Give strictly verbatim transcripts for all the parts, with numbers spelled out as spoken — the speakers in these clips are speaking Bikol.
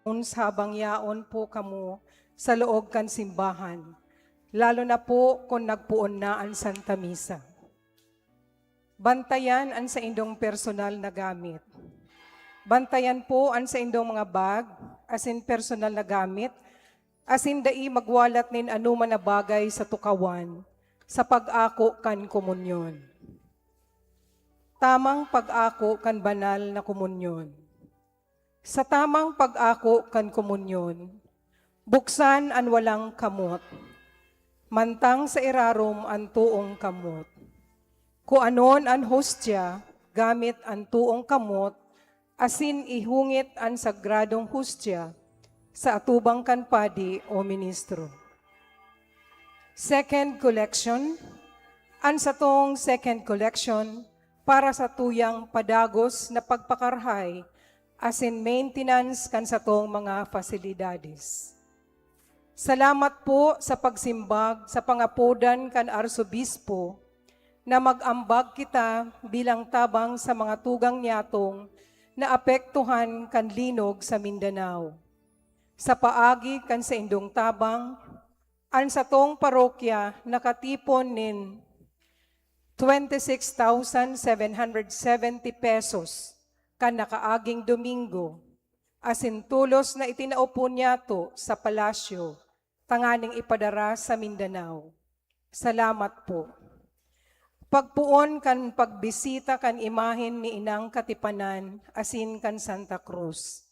habang yaon po kamo sa loob kan simbahan, lalo na po kun nagpoon na an Santa Misa. Bantayan an saindong personal na gamit. Bantayan po an saindong mga bag asin personal na gamit, asin dai magwalat nin anoman na bagay sa tukawan sa pag-ako kan komunyon. Tamang pag-ako kan banal na komunyon. Sa tamang pag-ako kan komunyon, buksan an walang kamot, mantang sa irarom an toong kamot. Kuanon an hostya gamit an toong kamot, asin ihungit an sagradong hostya sa atubang kan padi o ministro. Second collection. An satong second collection para sa tuyang padagos na pagpakarahay asin maintenance kan satong mga fasilidades. Salamat po sa pagsimbag sa pangapodan kan Arsobispo na mag-ambag kita bilang tabang sa mga tugang niyatong naapektuhan kan linog sa Mindanao. Sa paagi kan saindong tabang, an satong parokya nakatipon nin twenty six thousand seven hundred seventy pesos kan nakaaging Domingo, asin tolos na itinao po niyato sa palasyo tanganing ipadara sa Mindanao. Salamat po. Pagpoon kan pagbisita kan imahen ni Inang Katipanan asin kan Santa Cruz.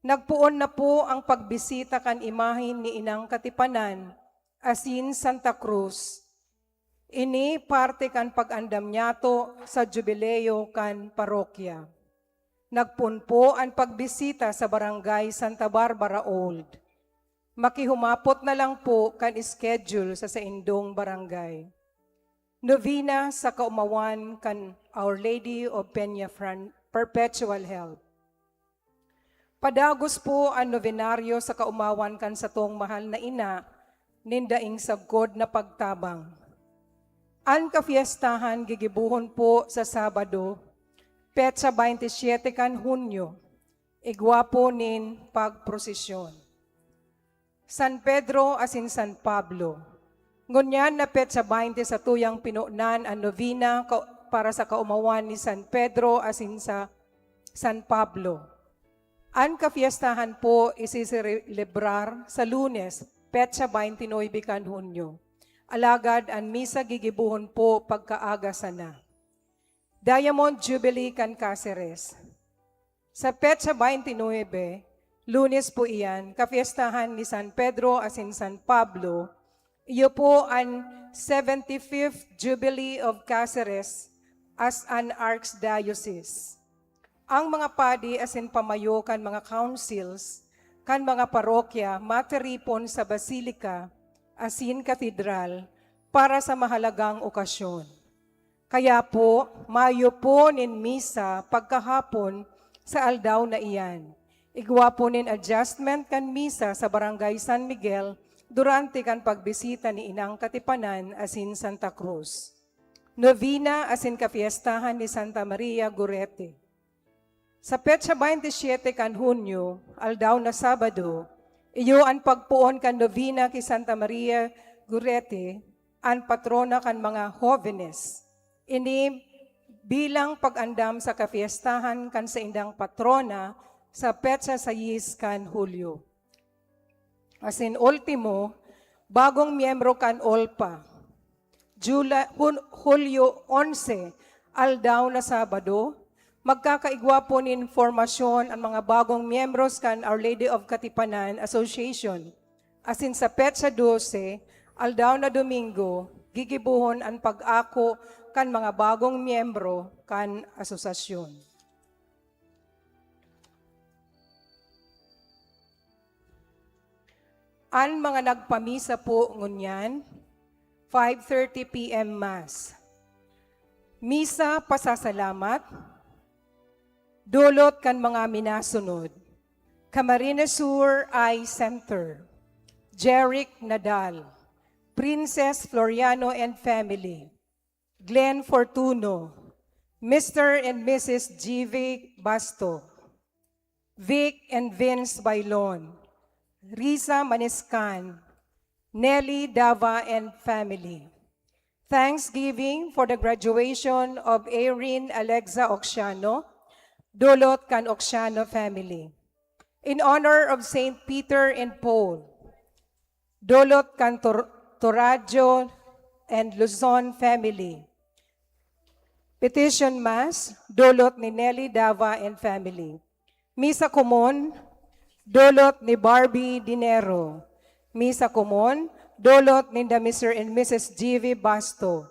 Nagpoon na po ang pagbisita kan imahen ni Inang Katipanan asin Santa Cruz. Ini parte kan pag-andam niyato sa jubileo kan parokya. Nagpoon po an pagbisita sa Barangay Santa Barbara Old. Makihumapot na lang po kan schedule sa saindong barangay. Novena sa kaomawan kan Our Lady of Peña Fran-, Perpetual Help. Padagos po an nobenaryo sa kaomawan kan satong mahal na ina nin daing sagkod na pagtabang. An kafiestahan gigibohon po sa Sabado, petsa baynte siyete kan Hunyo, igwa po nin pagprosesyon. San Pedro asin San Pablo. Ngunyan na petsa baynte satuyang pinonan an novena ka-, para sa kaomawan ni San Pedro asin sa San Pablo. An kafiestahan po isiselebrar sa Lunes, petsa baynte nuebe kan Hunyo. Alagad an misa gigibohon po pagkaaga sana. Diamond Jubilee kan Caceres. Sa petsa baynte nuebe, Lunes po iyan, kafiestahan ni San Pedro asin San Pablo, iyo po an seventy-fifth Jubilee of Caceres as an Archdiocese. Ang mga padi asin pamayo kan mga councils kan mga parokya matiripon sa basilika asin katedral para sa mahalagang okasyon. Kaya po, mayo po nin misa pagkahapon sa aldaw na iyan. Igwa po nin adjustment kan misa sa Barangay San Miguel durante kan pagbisita ni Inang Katipanan asin Santa Cruz. Novena asin kafiestahan ni Santa Maria Gorete. Sa petsa baynte siyete kan Hunyo, aldaw na Sabado, iyo an pagpoon kan novena ki Santa Maria Gorete, an patrona kan mga hovenes. Ini bilang pag-andam sa kafiestahan kan saindang patrona sa petsa sayis kan Hulyo. Asin ultimo, bagong miyembro kan OLPA. July, Hun-, Hulyo onse, aldaw na Sabado, magkakaigwa po nin formasyon an mga bagong miyembros kan Our Lady of Katipanan Association. Asin sa petsa dose, aldaw na Domingo, gigibohon an pag-ako kan mga bagong miyembro kan asosasyon. An mga nagpamisa po ngunyan, five thirty P M Mass. Misa pasasalamat, dulot kan mga minasunod: Camarines Sur Eye Center, Jeric Nadal, Princess Floriano and family, Glenn Fortuno, Mister and Missus G V Basto, Vic and Vince Bailon, Risa Maniscan, Nelly Dava and family. Thanksgiving for the graduation of Erin Alexa Oxiano, dulot kan Oxiano family. In honor of Saint Peter and Paul, dulot kan Tor-, Toradio and Luzon family. Petition Mass, dulot ni Nelly Dava and family. Misa Komon, dulot ni Barbie Dinero. Misa Komon, dulot ninda Mister and Missus G V Basto.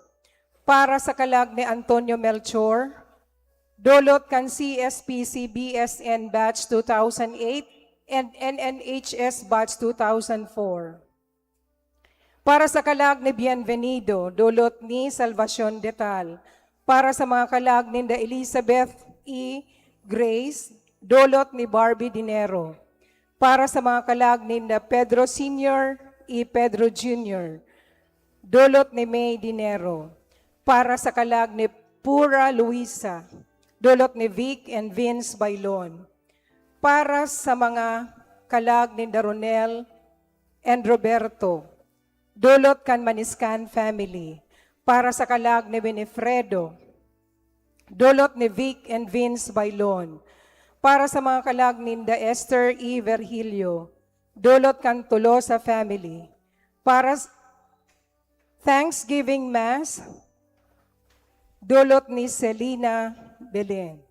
Para sa kalag ni Antonio Melchor, dulot kan C S P C B S N Batch two thousand eight and N N H S Batch two thousand four. Para sa kalag ni Bienvenido, dulot ni Salvacion Detal. Para sa mga kalag ninda Elizabeth E. Grace, dulot ni Barbie Dinero. Para sa mga kalag ninda Pedro Senior E. Pedro Junior, dulot ni May Dinero. Para sa kalag ni Pura Luisa, dulot ni Vic and Vince Bailon. Para sa mga kalag ninda Ronel and Roberto, dulot kan Maniscan family. Para sa kalag ni Winifredo, dulot ni Vic and Vince Bailon. Para sa mga kalag ninda Esther E. Virgilio, dulot kan Tolosa family. Para s-, Thanksgiving Mass, dulot ni Selina Belen.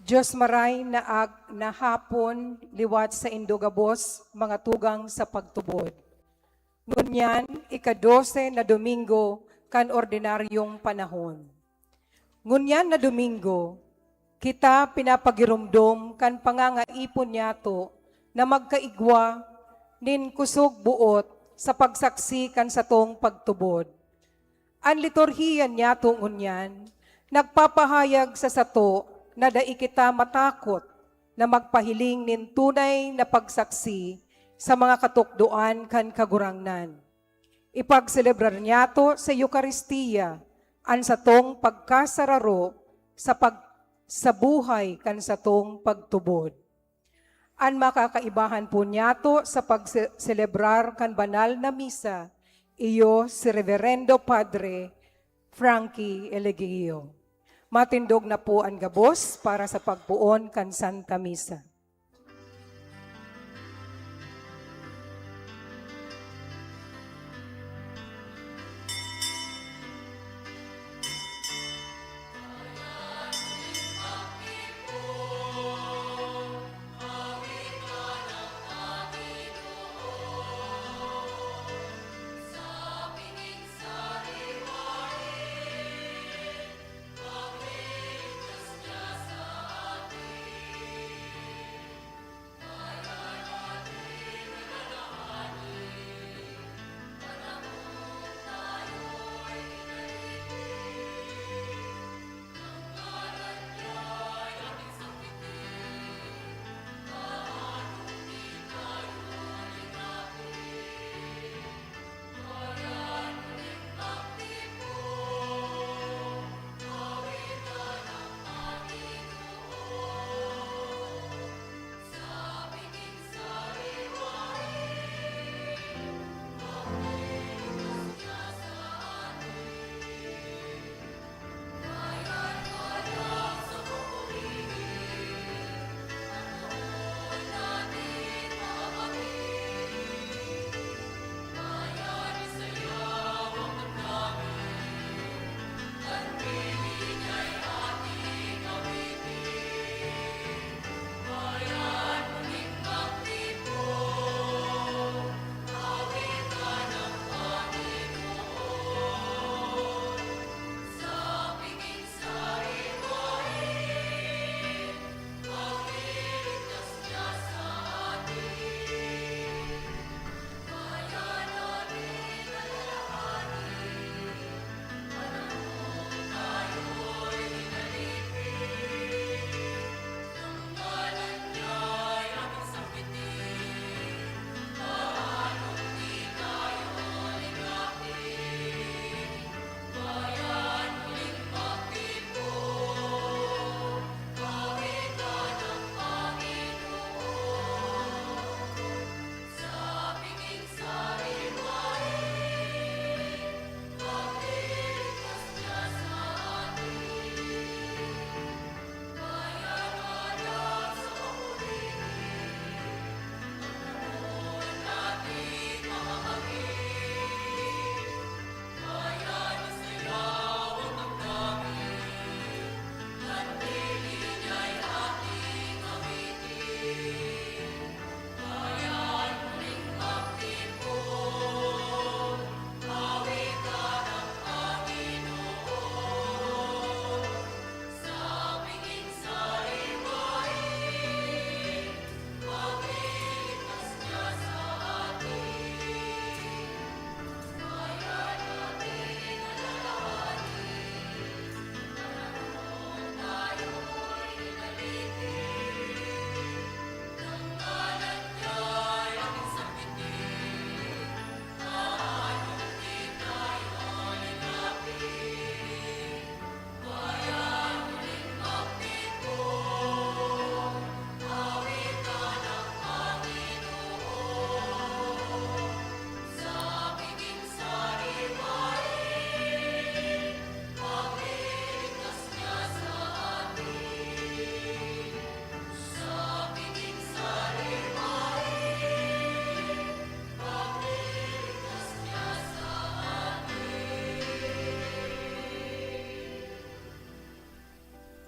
Dios maray na ag-, na hapon liwat saindo gabos, mga tugang sa pagtubod. Ngunyan, ika-dose na Domingo kan ordinaryong panahon. Ngunyan na Domingo, kita pinapagiromdom kan pangangaipon niyato na magkaigwa nin kusog boot sa pagsaksi kan satong pagtubod. An liturhiya niyato ngunyan nagpapahayag sa sato na dai kita matakot na magpahiling nin tunay na pagsaksi sa mga katukdoan kan Kagurangnan. Ipagselebrar niyato sa Eukaristia an satong pagkasararo sa pag-, sa buhay kan satong pagtubod. An makakaibahan po niyato sa pagse-, selebrar kan banal na misa, iyo si Reverendo Padre Frankie Elegio. Matindog na po an gabos para sa pagpoon kan Santa Misa.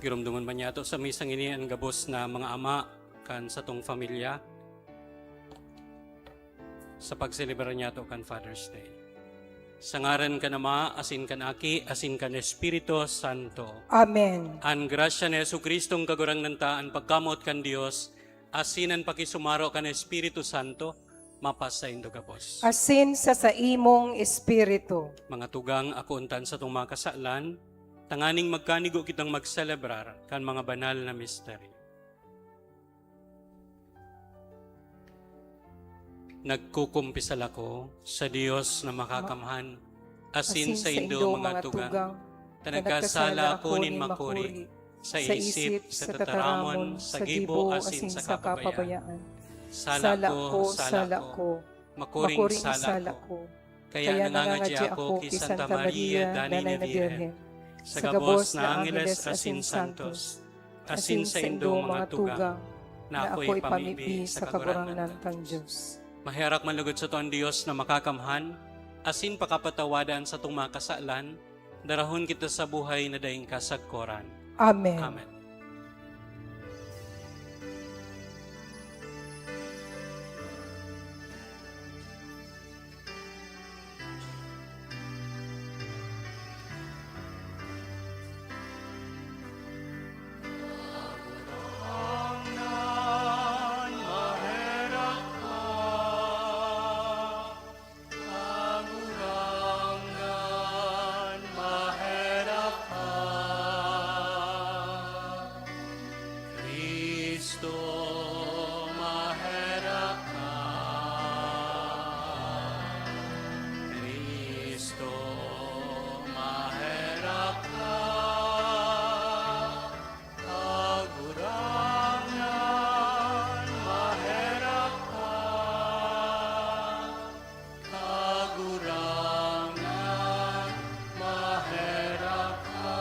Giromdomon man niyato sa misang ini an gabos na mga ama kan satong pamilya sa pagselebrar niyato kan Father's Day. Sa ngaran kan Ama, asin kan Aki, asin kan Espiritu Santo. Amen. An grasya ni Jesu-Cristong Kagurangnan ta, an pagkamoot kan Dios, asin an pakisumaro kan Espiritu Santo, mapasaindo gabos. Asin sa saimong espiritu. Mga tugang, akoon ta an satong mga kasalan, tanganing magkanigo kitang magselebrar kan mga banal na misteryo. Nagkukumpisal ako sa Dios na makakamhan, asin saindo, mga tugang, ta nagkasala ako nin makuri sa isip, sa tataramon, sa gibo, asin sa kapabayaan. Sala ko, sala ko, makuring sala ko. Kaya nangangadya ako ki Santa Maria, danay na Birhen, sa gabos na angeles asin santos, asin saindo mga tugang, na ako ipamibi sa Kagurangnan kan Dios. Maherak man lugod sato an Dios na Makakamhan, asin pakapatawadan satong mga kasalan, darahon kita sa buhay na daing kasagkoran. Amen. Amen. Kagurangnan, maherak ka. Cristo, maherak ka. Cristo, maherak ka. Kagurangnan, maherak ka. Kagurangnan, maherak ka.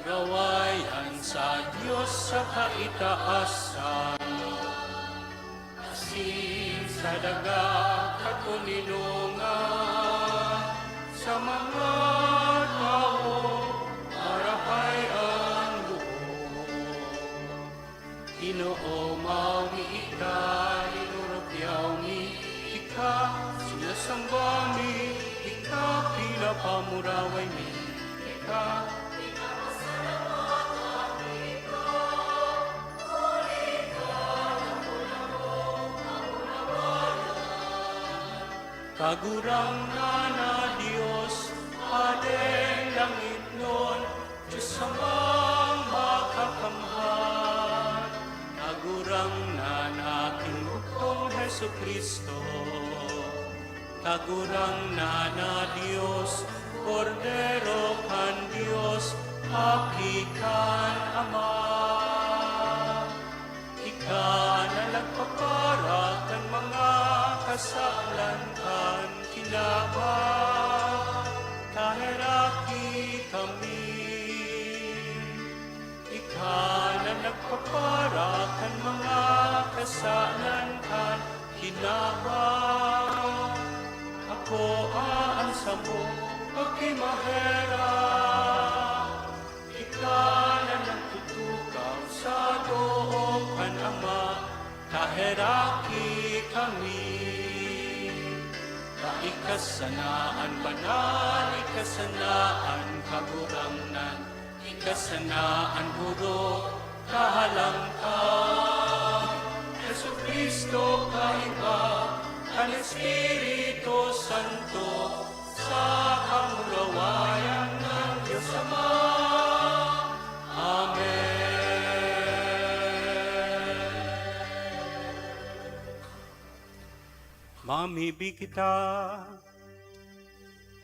Rawayan sa Dios sa kaitaasan, asin sa daga katoninongan, sa mga tawo marahay an loob. Ginoo, mawi ika, inurupyaw mi ika, sinasamba mi ika, pinapamuraway mi ika. Kagurangnan na Dios, Hadeng langitnon, Dios Amang Makakamhan, Kagurangnan na aking bugtong Jesu-Cristo. Kagurangnan na Dios, Kordero kan Dios, Aki kan Ama. Ika na nagpapara kan mga kasalan kan kinaban, kaheraki kami. Ika na nagpapara kan mga kasalan kan kinaban, akoa an samong pakimaherak. Ika na nagtutukaw sa too kan Ama, kaheraki kami. Ta ika sana an banal, ika sana an kagurangnan, ika sana an hurot, kahalangkahan. Jesu-Cristo, kaiba kan Espiritu Santo, sa kamurawayan kan Dios Ama. Amen. Mamibi kita.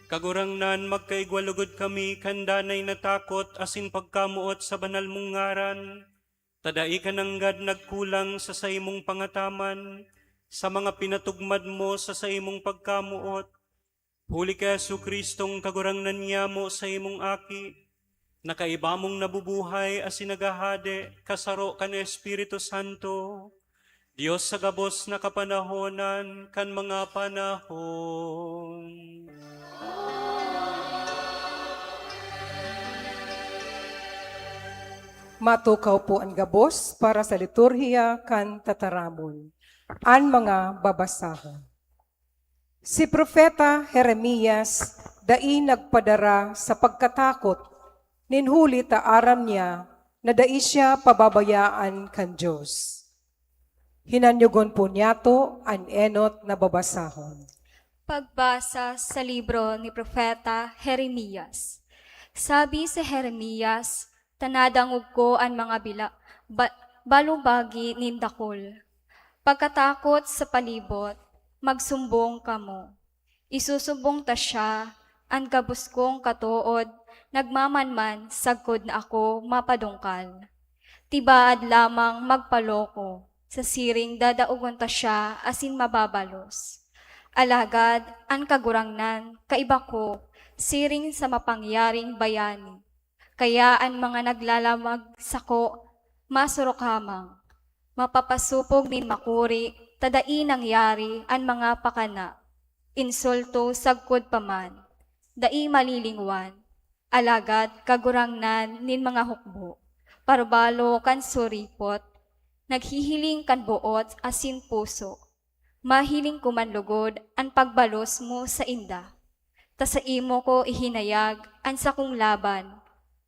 Kagurangnan, magkaigwa logod kami kan danay na takot asin pagkamoot sa banal mong ngaran, ta dai ka nanggad nagkulang sa saimong pangataman sa mga pinatugmad mo sa saimong pagkamoot. Huli ki Jesu-Cristong Kagurangnan niyamo, saimong Aki, na kaiba mong nabubuhay asin naghahade kasaro kan Espiritu Santo, Dios sa gabos na kapanahonan kan mga panahon. Matukaw po an gabos para sa liturhiya kan tataramon. An mga babasahon. Si Propeta Jeremias dai nagpadara sa pagkatakot, nin huli ta aram niya na dai siya pababayaan kan Dios. Hinanyogon po niyato an enot na babasahon. Pagbasa sa libro ni Propeta Jeremias. Sabi si Jeremias, "Ta nadangog ko an mga bila-, ba-, balumbagi nin dakul. Pagkatakot sa palibot, magsumbong kamo. Isusumbong ta siya, an gabos kong katood nagmamanman sagkod na ako mapadungkal. Tibaad lamang magpaloko, sa siring dadaogon ta siya asin mababalos. Alagad an Kagurangnan kaiba ko, siring sa mapangyaring bayani. Kaya an mga naglalamag sako, masurukamang. Mapapasopog nin makuri ta dai nangyari an mga pakana, insulto sagkod pa man, dai malilingwan, alagad kagurangnan nin mga hukbo, parbalo kan suripot, naghihiling kan boot asin puso. Mahiling ko man logod an pagbalos mo sainda, ta saimo ko ihinayag an sakong laban.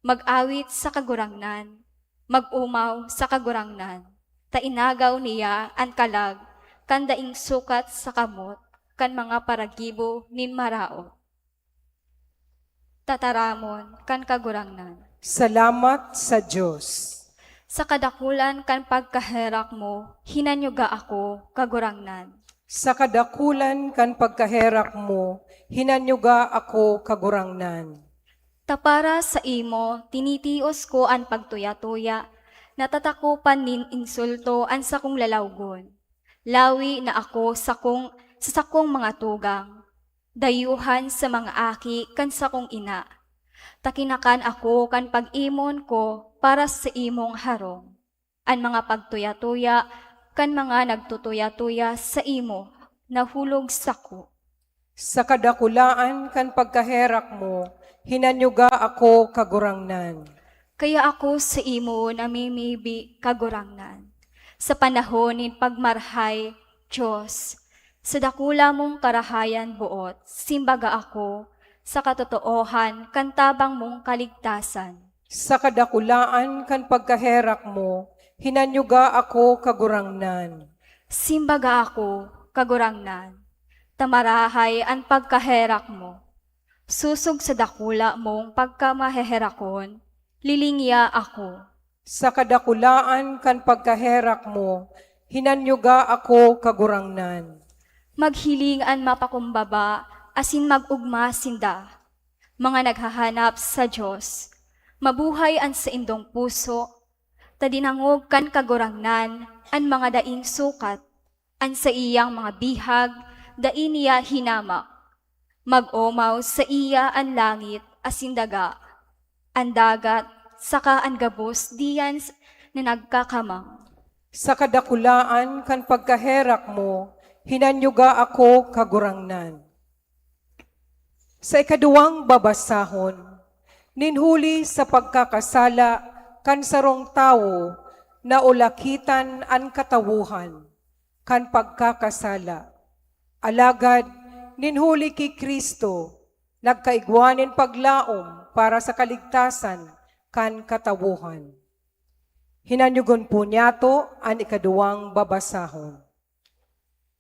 Mag-awit sa Kagurangnan, mag-omaw sa Kagurangnan, ta inagaw niya an kalag kan daing sukat sa kamot kan mga paragibo nin maraot. Tataramon kan Kagurangnan. Salamat sa Dios. Sa kadakulan kan pagkaherak mo, hinanyuga ako, Kagurangnan. Sa kadakulan kan pagkaherak mo, hinanyuga ako, Kagurangnan. Ta para sa imo, tinitios ko an pagtuya-tuya, natatakopan nin insulto an sakong lalawgon. Lawi na ako sakong, sa sakong mga tugang, dayuhan sa mga aki kan sakong ina. Ta kinakan ako kan pag-imon ko para sa imong harong. An mga pagtuya-tuya kan mga nagtutuya-tuya saimo nahulog sako. Sa kadakulaan kan pagkaherak mo, hinanyuga ako, Kagurangnan. Kaya ako saimo namimibi, Kagurangnan, sa panahon nin pagmarhay, Dios, sa dakula mong karahayan boot, simbaga ako sa katotoohan kan tabang mong kaligtasan. Sa kadakulaan kan pagkaherak mo, hinanyuga ako, Kagurangnan. Simbaga ako, Kagurangnan, ta marahay an pagkaherak mo. Sosog sa dakula mong pagkamaheherakon, lilingya ako. Sa kadakulaan kan pagkaherak mo, hinanyuga ako, Kagurangnan. Maghiling an mapakumbaba asin mag-ogma sinda, mga naghahanap sa Dios. Mabuhay an saindong puso, ta dinangog kan Kagurangnan an mga daing sukat. An saiyang mga bihag dai niya hinama. Mag-omaw saiya an langit asin daga, an dagat saka an gabos diyan s-, na nagkakamang. Sa kadakulaan kan pagkaherak mo, hinanyuga ako, Kagurangnan. Sa ikaduwang babasahon, nin huli sa pagkakasala kan sarong tawo, naulakitan an katawohan kan pagkakasala. Alagad nin huli ki Cristo, nagkaigwa nin paglaom para sa kaligtasan kan katawohan. Hinanyugon po niyato an ikaduwang babasahon.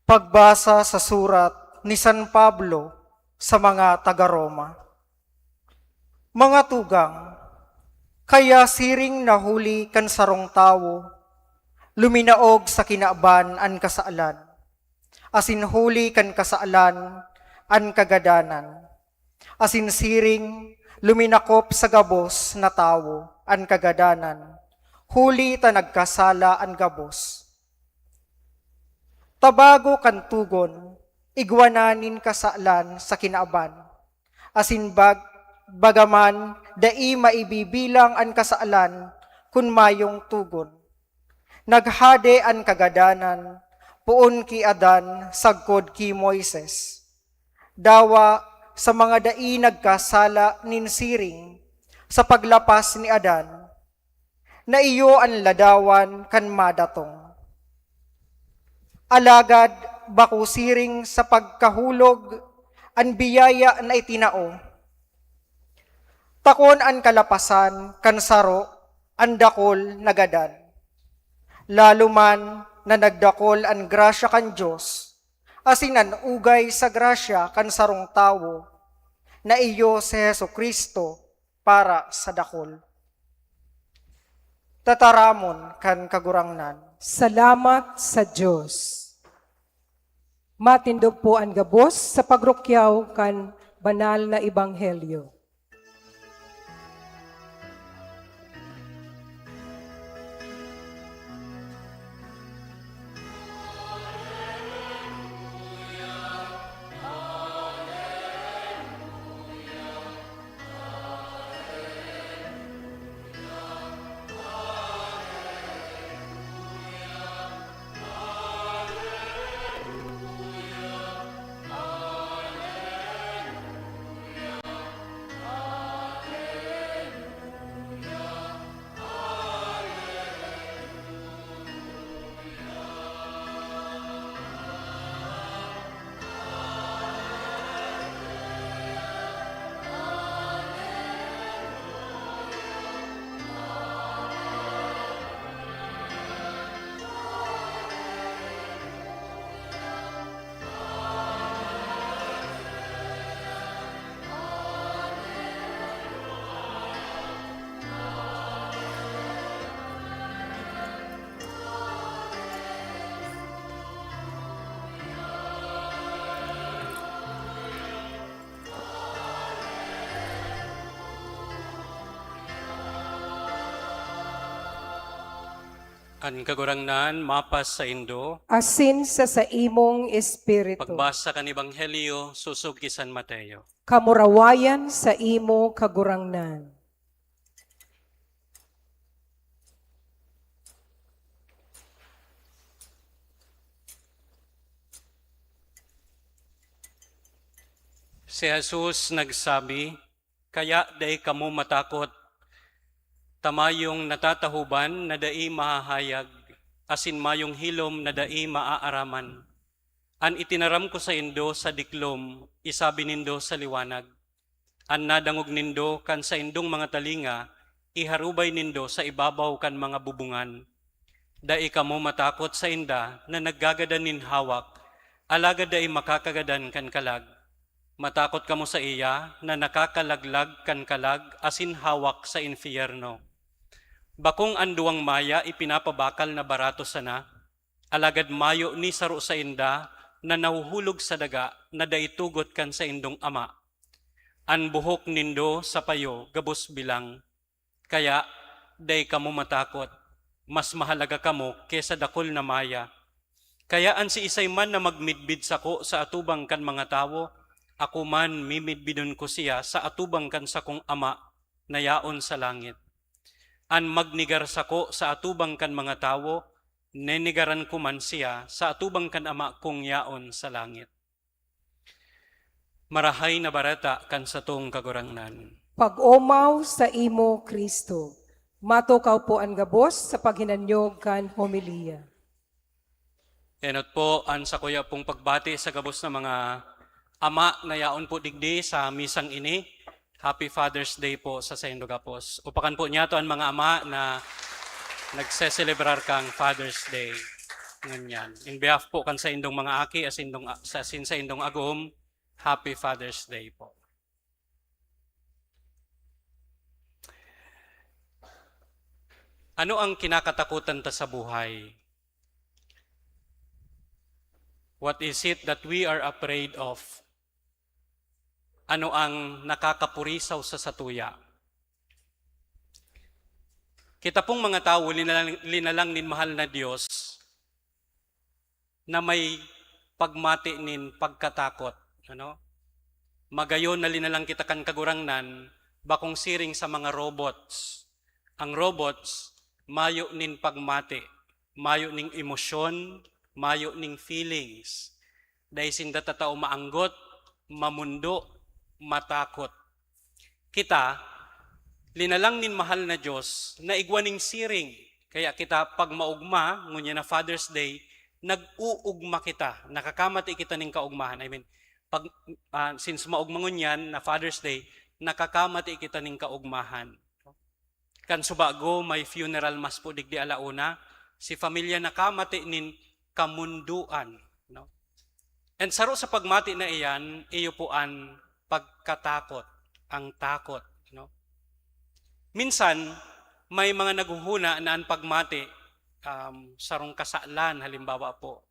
Pagbasa sa surat ni San Pablo sa mga taga Roma. Mga tugang, kaya siring na huli kan sarong tawo, luminaog sa kinaban an kasalan, asin huli kan kasalan an kagadanan, asin siring luminakop sa gabos na tawo an kagadanan, huli ta nagkasala an gabos. Ta bago kan togon, igwa na nin kasalan sa kinaban, asin bag-, bagaman dai maibibilang an kasalan kun mayong togon. Naghade an kagadanan poon ki Adan sagkod ki Moises, dawa sa mga dai nagkasala nin siring sa paglapas ni Adan, na iyo an ladawan kan madatong. Alagad bako siring sa pagkahulog an biyaya na itinao, ta kun an kalapasan kan saro an dakul na gadan, lalo man na nagdakul an grasya kan Dios, asin an ugay sa grasya kan sarong tawo, na iyo si Jesu-Cristo, para sa dakul. Tataramon kan Kagurangnan. Salamat sa Diyos. Matindog po an gabos sa pagrukyaw kan banal na ebanghelyo. An Kagurangnan mapas saindo. Asin sa saimong espiritu. Pagbasa kan Ebanghelyo sosog ki San Mateo. Kamurawayan saimo, Kagurangnan. Si Jesus nagsabi, "Kaya dai kamo matakot, ta mayong natatahoban na dai mahahayag, asin mayong hilom na dai maaaraman. An itinaram ko saindo sa diklom, isabi nindo sa liwanag. An nadangog nindo kan saindong mga talinga, iharubay nindo sa ibabaw kan mga bubungan. Dai kamo matakot sainda na naggagadan nin hawak, alagad dai makakagadan kan kalag. Matakot kamo sa iya na nakakalaglag kan kalag asin hawak sa impyerno. Bakong an duwang maya ipinapabakal na barato sana, alagad mayo ni saro sainda na nahuhulog sa daga na dai tugot kan saindong Ama. An buhok nindo sa payo gabos bilang. Kaya, dai kamo matakot. Mas mahalaga kamo ki sa dakul na maya. Kaya an siisay man na magmidbid sako sa atubang kan mga tawo, ako man mimidbidon ko siya sa atubang kan sakong Ama na yaon sa langit. An magnegar sako sa atubang kan mga tawo, nenegaran ko man siya sa atubang kan Ama kong yaon sa langit." Marahay na Bareta kan satong Kagurangnan. Pag-omaw saimo, Cristo. Matukaw po an gabos sa paghinanyog kan homilya. Enot po an sakuya pong pagbati sa gabos na mga ama na yaon po digdi sa misang ini. Happy Father's Day po sa saindo gabos. Upakan po niyato an mga ama na nagse-selebrar kan Father's Day ngunyan. In behalf po kan saindong mga aki, asindong, sa, asin saindong agom, Happy Father's Day po. Ano ang kinakatakutan ta sa buhay? What is it that we are afraid of? Ano ang nakakapurisaw sa satuya? Kita pong mga tawo, linalang, linalang nin mahal na Dios na may pagmati nin pagkatakot, ano? Magayon na linalang kita kan Kagurangnan, bakong siring sa mga robots. Ang robots, mayo nin pagmati, mayo ning emosyon, mayo ning feelings. Dai sinda tatao maanggot, mamundo, matakot. Kita, linalang nin mahal na Dios na igwa ning siring. Kaya kita, pag maugma, ngunyan na Father's Day, nag-uugma kita, nakakamati kita ning kaugmahan. I mean, pag, ah, since maugma ngunyan na Father's Day, nakakamati kita ning kaugmahan. Kan subago, may funeral mass po digdi ala una. Si pamilya nakamati nin kamundoan, no? And saro sa pagmati na iyan, iyo po an pagkatakot, ang takot, no? Minsan, may mga naghuhuna na an pagmati um, sarong kasalan, halimbawa po.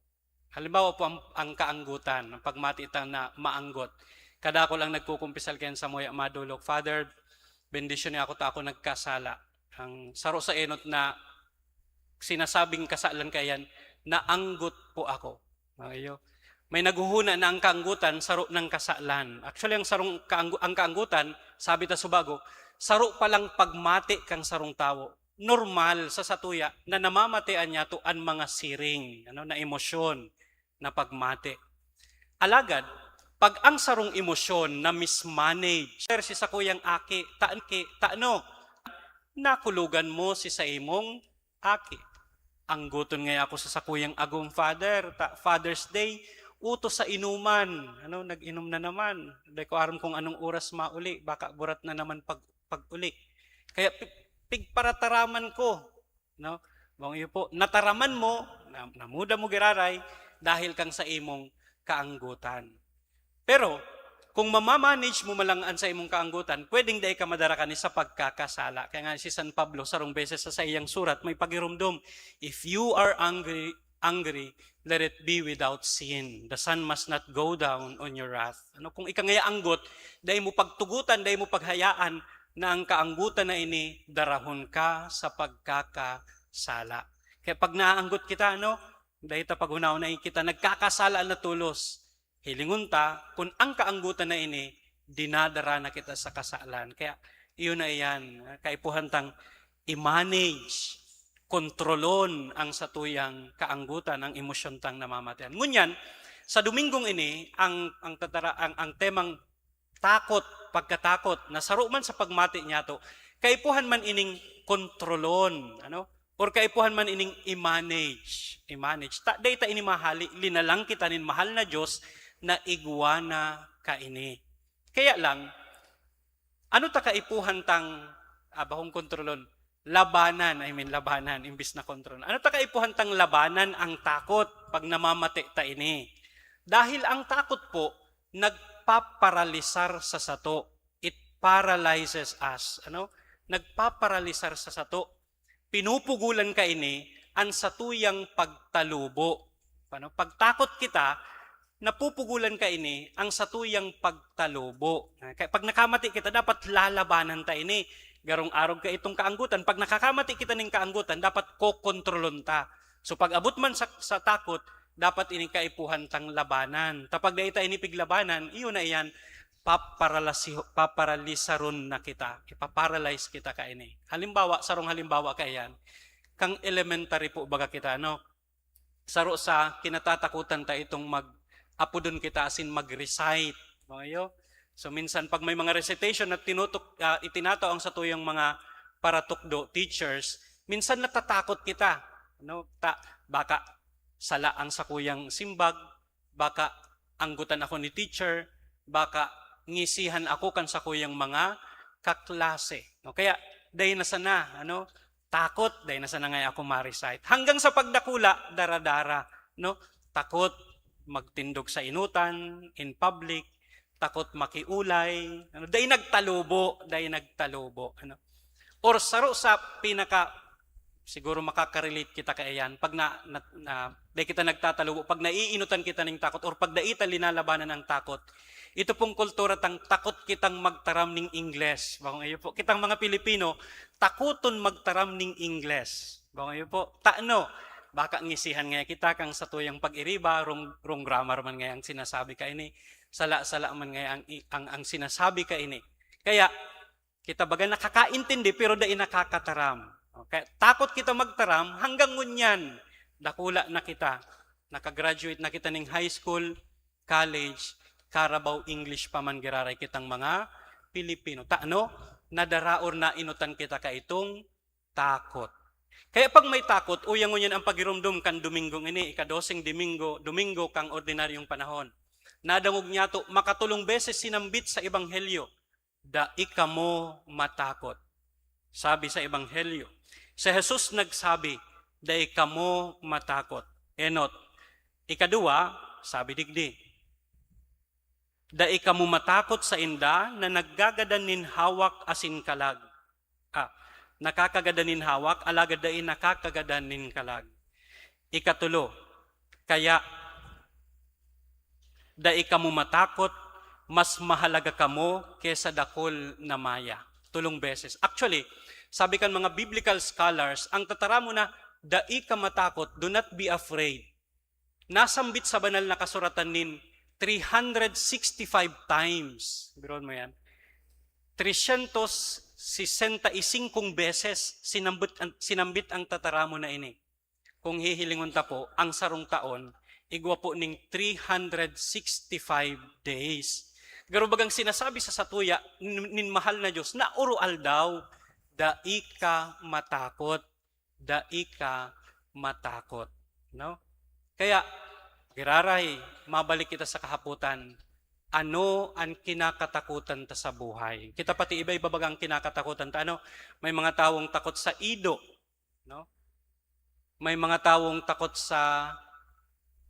Halimbawa po, ang, ang kaanggotan, ang pagmati ta na maanggot. Kadakul ang nagkukumpisal kayan sa muya madolok, "Father, bendisyon niyo ako ta ako nagkasala." Ang saro sa enot na sinasabing kasalan kayan, "Naanggot po ako." Mga iyo. May naghuhuna na ang kaanggotan saro ng kasalan. Actually, ang sarong kaanggo-, ang kaanggotan, sabi ta subago, saro palang pagmati kang sarong tawo. Normal sa satuya na namamatean niyato an mga siring, ano, na emosyon, na pagmati. Alagad, pag ang sarong emosyon na mismanage, "Sir, si sakuyang aki, ta-, ki-, taano? Nakulogan mo si sa imong aki." "Anggoton ngaya ako sa sakuyang agom, Father, ta Father's Day, utos sa inuman." Ano, nag-inom na naman. Di ko aram kung anong oras mauli, baka burat na naman pag, pag-uli. Kaya pi-, pigparataraman ko, no? Bang iyo po, nataraman mo, na, namuda mo giraray, dahil kang sa imong kaanggotan. Pero, kung mamamanage mo man lang an sa imong kaanggotan, pwedeng dai ka madara kani sa pagkakasala. Kaya nga si San Pablo, sarong beses sa saiyang surat, may pagirumdom, "If you are angry, angry, let it be without sin. The sun must not go down on your wrath." Ano, kung ika ngaya anggot, dai mo pagtugotan, dai mo paghayaan na ang kaanggotan na ini darahon ka sa pagkakasala. Kaya pag naanggot kita, ano, dai ta paghunahon na kita nagkakasala na tolos. Hilingon ta, kun ang kaanggotan na ini, dinadara na kita sa kasalan. Kaya, iyo na iyan, kaipuhan tang i-manage, kontrolon ang satuyang kaanggotan, ang emosyon tang namamatean. Ngunyan, sa Dominggong ini, ang, ang tatara-, ang, ang temang takot, pagkatakot, na saro man sa pagmati niyato, kaipuhan man ining kontrolon, ano? Or kaipuhan man ining i-manage, i-manage. Ta, dai ta ini mahali, linalang kita nin mahal na Dios na igwa na kaini. Kaya lang, ano ta kaipuhan tang, ah, bahong kontrolon? Labanan, I mean, labanan, imbis na kontrolon. Ano ta kaipuhan tang labanan ang takot pag namamate ta ini? Dahil ang takot po, nagpaparalisar sa sato. It paralyzes us, ano? Nagpaparalisar sa sato. Pinupugulan kaini an satuyang pagtalubo. Ano? Pag takot kita, napupugulan kaini ang satuyang pagtalubo. Kaya pag nakamati kita, dapat lalabanan ta ini. Garong arog ka itong kaanggutan. Pag nakakamati kita ning kaanggutan, dapat kokontrolon ta. So pag abot man sa, sa takot, dapat ini kaipuhan tang labanan. Ta pag dai ta ini piglabanan, iyo na iyan, paparalasi-, paparalisaron na kita. Ipaparalyze kita kaini. Halimbawa, sarong halimbawa kaiyan, kang elementary po baga kita, no? Saro sa kinatatakutan ta itong mag-, apodon kita asin mag-recite. Mga iyo? So, minsan pag may mga recitation na tinutok-, ah, itinatao ang satuyang mga paratukdo, teachers, minsan natatakot kita. Ano? Ta-, baka sala ang sakuyang simbag, baka anggutan ako ni teacher, baka ngisihan ako kan sakuyang mga kaklase. No? Kaya, dai na sana, ano, takot, dai na sana ngaya ako ma-recite. Hanggang sa pagdakula, dara-dara, no? Takot magtindog sa inutan, in public, takot makiulay, ano, dai nagtalubo, dai nagtalubo, ano. Or saro sa pinaka, siguro makaka-relate kita kaiyan, pag na, na, na, dai kita nagtatalubo, pag naiinutan kita ning takot, or pag dai ta linalabanan ang takot, ito pong kultura tang takot kitang magtaram ning Ingles. Bako iyo po, kitang mga Pilipino, takoton magtaram ning Ingles. Bako iyo po, tano, baka ngisihan ngaya kita kang satuyang pag-iriba, wrong, wrong grammar man ngaya ang sinasabi kaini, sala-sala man ngaya ang i-, ang, ang sinasabi kaini. Kaya, kita baga nakakaintindi, pero dai nakakataram. Okay? Takot kita magtaram, hanggang ngunyan, dakula na kita. Nakagraduate na kita ning high school, college, Carabao English pa man giraray kitang mga Pilipino. Ta, ano? Nadara or nainutan kita kaitong takot. Kaya pag may takot, uya ngunyan ang pagirumdom kan Dominggo ini, ikadoseng Domingo, Domingo kang ordinaryong panahon. Nadangog niyato, makatulong beses sinambit sa Ebanghelyo, "Dai kamo matakot." Sabi sa Ebanghelyo, si Jesus nagsabi, "Dai kamo matakot." Enot. Ikaduwa, sabi digdi, "Dai kamo matakot sainda na naggagadan nin hawak asin kalag." Ah, Nakakagadan nin hawak, alagad dai nakakagadan nin kalag. Ikatulo, kaya dai kamo matakot, mas mahalaga kamo kesa dakul na maya. Tulong beses. Actually, sabi kan mga biblical scholars, ang tataramon na, "Dai ka matakot, do not be afraid," nasambit sa Banal na Kasuratan nin three hundred sixty-five times. Biruon mo yan. Tresyentos sesenta y singkong beses sinambit ang, sinambit ang tataramon na ini. Kung hihilingon ta po, ang sarong taon, igwa po ning three hundred sixty-five days. Pero bagang sinasabi sa satuya nin, nin mahal na Diyos, na oro aldaw, "Dai ka matakot, dai ka matakot." No? Kaya, giraray, mabalik kita sa kahapotan. Ano an kinakatakotan ta sa buhay? Kita pati iba-iba bagang kinakatakotan ta. Ano? May mga tawong takot sa ido, no? May mga tawong takot sa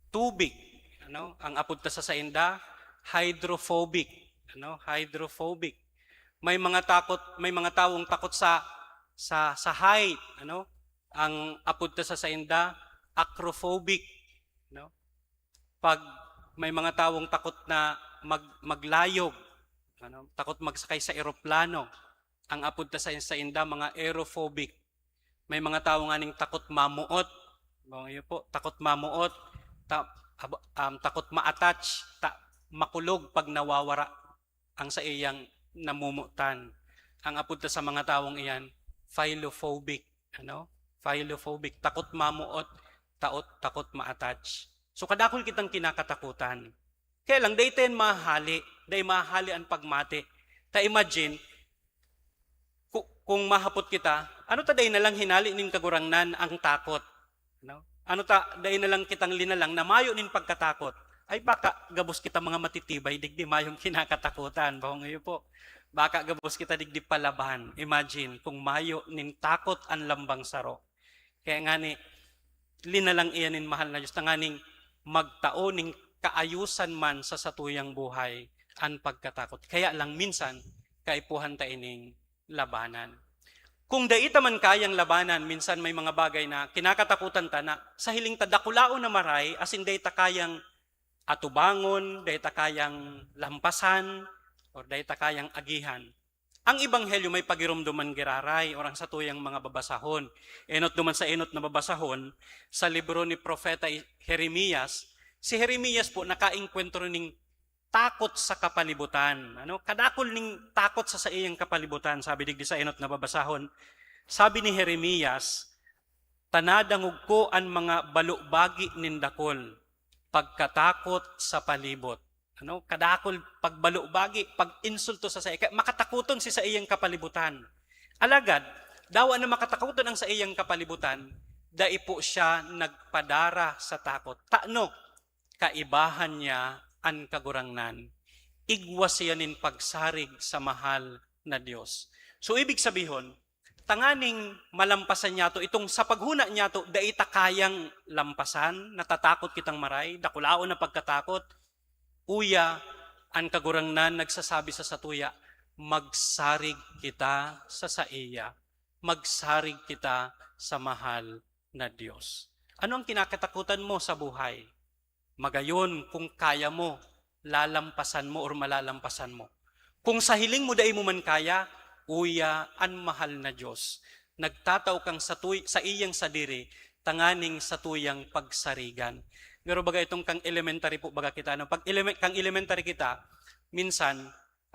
tubig, ano? Ang apod ta sa sainda, hydrophobic, ano? Hydrophobic. May mga takot, may mga tawong takot sa, sa, sa height, ano? Ang apod ta sa sainda, acrophobic, no? Pag may mga tawong takot na mag-, maglayog, ano? Takot magsakay sa eroplano, ang apod ta sa, sainda, mga aerophobic. May mga tawo nganing takot mamuot. Bawang iyo po, takot mamuot, ta-, ab-, um, takot ma-attach, ta-, makulog pag nawawara ang sa iyang namumutan. Ang apod ta sa mga tawong iyan, phylophobic. Ano? Phylophobic. Takot mamuot, taot, takot ma-attach. So, kadakul kitang kinakatakutan. Kaya lang, dai ta yan mahali. Dai mahali an pagmati. Ta imagine, ku-, kung mahapot kita, ano ta dai na lang hinali nin Kagurangnan ang takot? No? Ano ta, dai na lang kitang linalang na mayo nin pagkatakot? Ay, baka gabos kita mga matitibay, digdi mayong kinakatakutan. Bawang iyo po. Baka gabos kita digdi palaban. Imagine, kung mayo nin takot an lambang saro. Kaya ngani, linalang iyan nin mahal na Diyos, tanganing magtao nin kaayusan man sa satuyang buhay an pagkatakot. Kaya lang minsan, kaipuhan ta ining labanan. Kung dai ta man kayang labanan, minsan may mga bagay na kinakatakutan ta na sa hiling ta dakulaon na maray, asin dai ta kayang atubangon, dai ta kayang lampasan, or dai ta kayang agihan. Ang ebanghelyo may pagiromdoman giraray, or ang satuyang mga babasahon. Enot duman sa enot na babasahon, sa libro ni Propeta I-, Jeremias, si Jeremias po nakaengkwentro ning takot sa kapalibutan. Ano? Kadakul ning takot sa saiyang kapalibutan, sabi digdi sa enot na babasahon. Sabi ni Jeremias, "Ta nadangog ko an mga balobagi nin dakul, pagkatakot sa palibot." Ano? Kadakul pagbalobagi, pag-insulto sa saiyang, kaya makatakoton si saiyang kapalibutan. Alagad, dawa na makatakoton ang saiyang kapalibutan, dai po siya nagpadara sa takot. Tano, kaibahan niya an Kagurangnan. Igwa siya nin pagsarig sa mahal na Dios. So, ibig sabihon, tanganing malampasan niyato itong sa paghuna niyato, dai ta kayang lampasan, natatakot kitang maray, dakulaon na pagkatakot, uya, an Kagurangnan nagsasabi sa satuya, "Magsarig kita sa saiya, magsarig kita sa mahal na Dios." Ano ang kinakatakutan mo sa buhay? Magayon, kung kaya mo, lalampasan mo or malalampasan mo. Kung sa hiling mo dai mo man kaya, uya, an mahal na Dios, nagtatao kang satuy-, sa iyang sadiri, tanganing satuyang pagsarigan. Pero baga itong kang elementary po, baga kita, ano? Pag elemen-, kang elementary kita, minsan,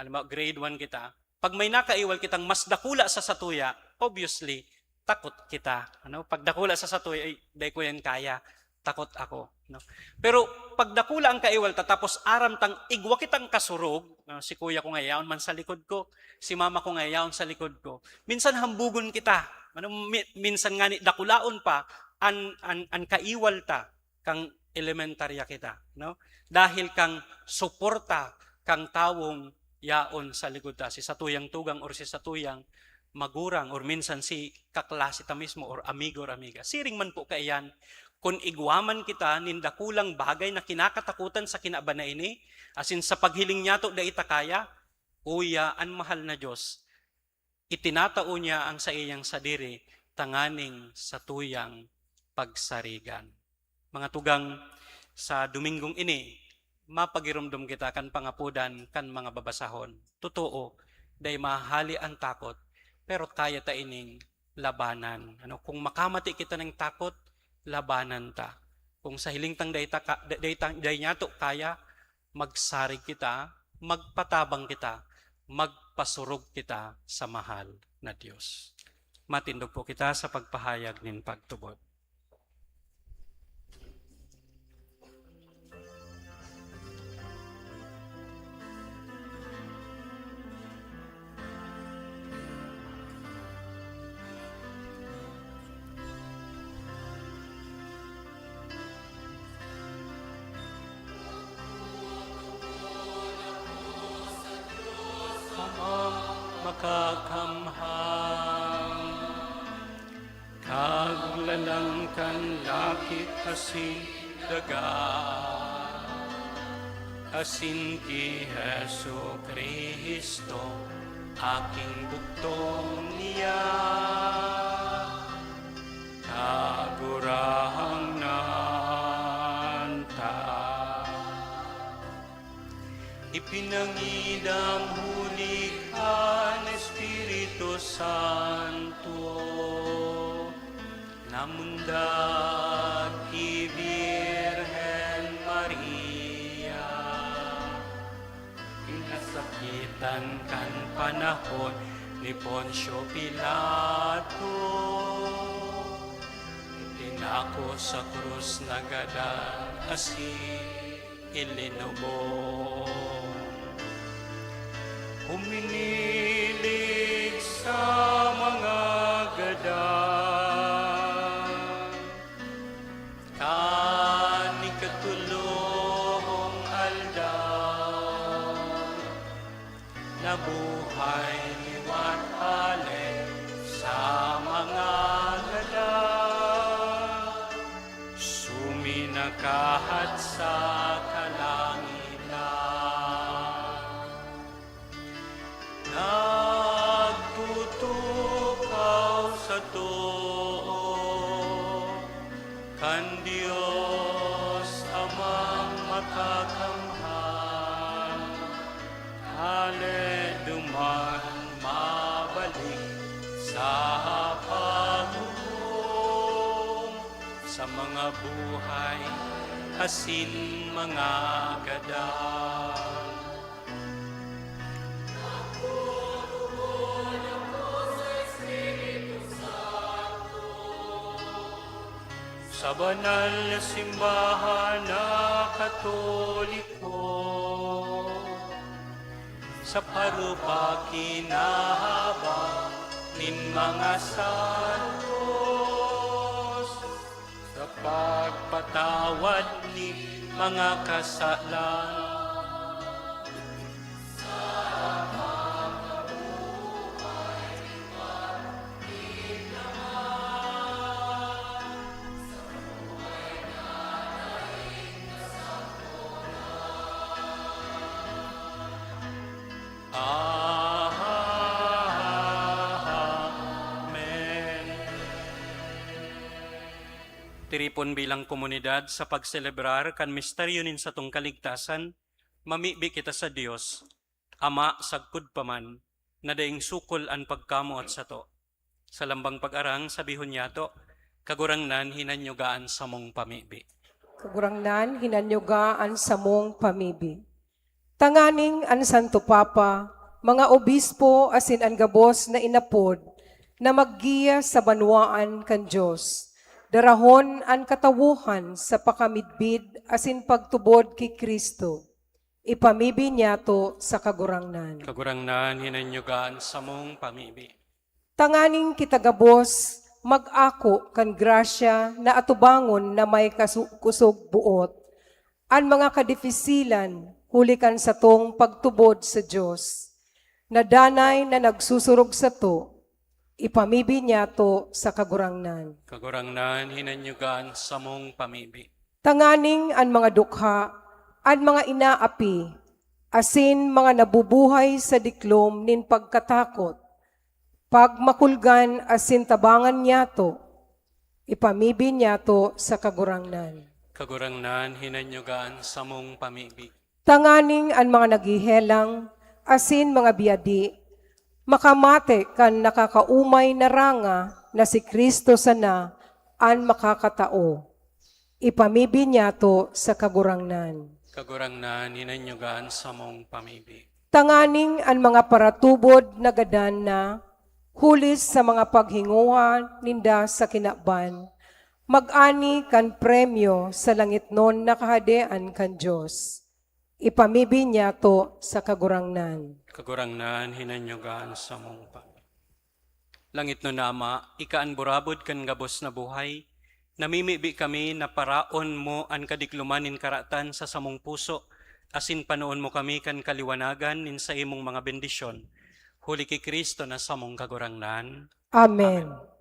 halimbawa, grade one kita, pag may nakaiwal kitang mas dakula sa satuya, obviously, takot kita. Ano? Pag dakula sa satuya, "Ay, dai ko yan kaya. Takot ako." No? Pero pag dakula ang kaiwal ta, tapos aram tang igwa kitang kasurog, no? Si kuya ko nga yaon man sa likod ko, si mama ko nga yaon sa likod ko. Minsan hambugon kita. Ano, mi-, minsan ngani dakulaon pa an, an, an kaiwal ta kang elementarya kita, no? Dahil kang suporta kang tawong yaon sa likod ta, si satuyang tugang or si satuyang magurang or minsan si kaklase ta mismo or amigo or amiga. Siring man po kaiyan, kun igwa man kita nin dakulang bagay na kinakatakutan sa kinaban na ini, asin sa paghiling niyato dai ta kaya, uya, an mahal na Dios itinatao niya ang saiyang sadiri tanganing satuyang pagsarigan. Mga tugang, sa Dominggong ini, mapagiromdom kita kan pangapodan kan mga babasahon. Totoo, dai mahali an takot, pero kaya ta ining labanan. Ano, kung makamati kita nin takot, labanan ta. Kung sa hiling tang dai ta ka-, da-, dai ta, dai niyato kaya, magsarig kita, magpatabang kita, magpasurog kita sa mahal na Dios. Matindog po kita sa pagpahayag nin pagtubod. Amang makakamhan, Kaglalang kan lakit asin daga, asin ki Jesu-Cristo, aking bugtong niya, kagurangnan ta. Ipinangidam huli kan Espiritu Santo, namundag ki Birhen Maria. Pinasakitan kan panahon ni Poncio Pilato, itinako sa krus, nagadan asin ilinubong. Huminilig sa mga gadan, kan ikatolong aldaw, nabuhay liwat hale sa mga gadan, suminakahat sa kalangitan. Nagtutukaw sa too kan Dios Amang Makakamhan. Hale duman mabalik sa paghukom sa mga buhay asin mga gadan. Sa banal na simbahan na Katoliko, sa parupa kinahabang nin mga santos, sa pagpatawad nin mga kasalan. Amen. Tiripon bilang komunidad sa pagselebrar kan misteryo nin satong kaligtasan, mamibi kita sa Dios, Ama sagkod pa man, na daing sukol an pagkamoot sato. Sa lambang pag-arang, sabihon niyato, "Kagurangnan, hinanyuga an samong pamibi." Kagurangnan, hinanyuga an samong pamibi. Tanganing an Santo Papa, mga obispo asin an gabos na inapod na maggiya sa banwaan kan Dios, darahon an katawohan sa pakamidbid asin pagtubod ki Cristo. Ipamibi niyato sa Kagurangnan. Kagurangnan, hinanyuga an samong pamibi. Tanganing kita gabos mag-ako kan grasya na atubangon na may kasu-, kusog boot, an mga kadifisilan huli kan satong pagtubod sa Dios, na danay na nagsusurog sato, ipamibi niyato sa Kagurangnan. Kagurangnan, hinanyuga an samong pamibi. Tanganing an mga dukha, an mga inaapi, asin mga nabubuhay sa diklom nin pagkatakot, pagmakulgan asin tabangan niyato, ipamibi niyato sa Kagurangnan. Kagurangnan, hinanyuga an samong pamibi. Tanganing an mga naghehelang asin mga biyadi makamate kan nakakaumay na ranga na si Cristo sana an makakatao. Ipamibi niyato sa Kagurangnan. Kagurangnan, hinanyuga an samong pamibi. Tanganing an mga paratubod na gadan na, huli sa mga paghingowa ninda sa kinaban, mag-ani kan premyo sa langitnon na Kahadean kan Dios. Ipamibi niyato sa Kagurangnan. Kagurangnan, hinanyuga an samong pamibi. Langitnon na Ama, ika an burabod kan gabos na buhay. Namimibi kami na paraon mo an kadikloman nin karatan sa samong puso, asin panoon mo kami kan kaliwanagan nin saimong mga bendisyon. Huli ki Cristo na samong Kagurangnan. Amen. Amen.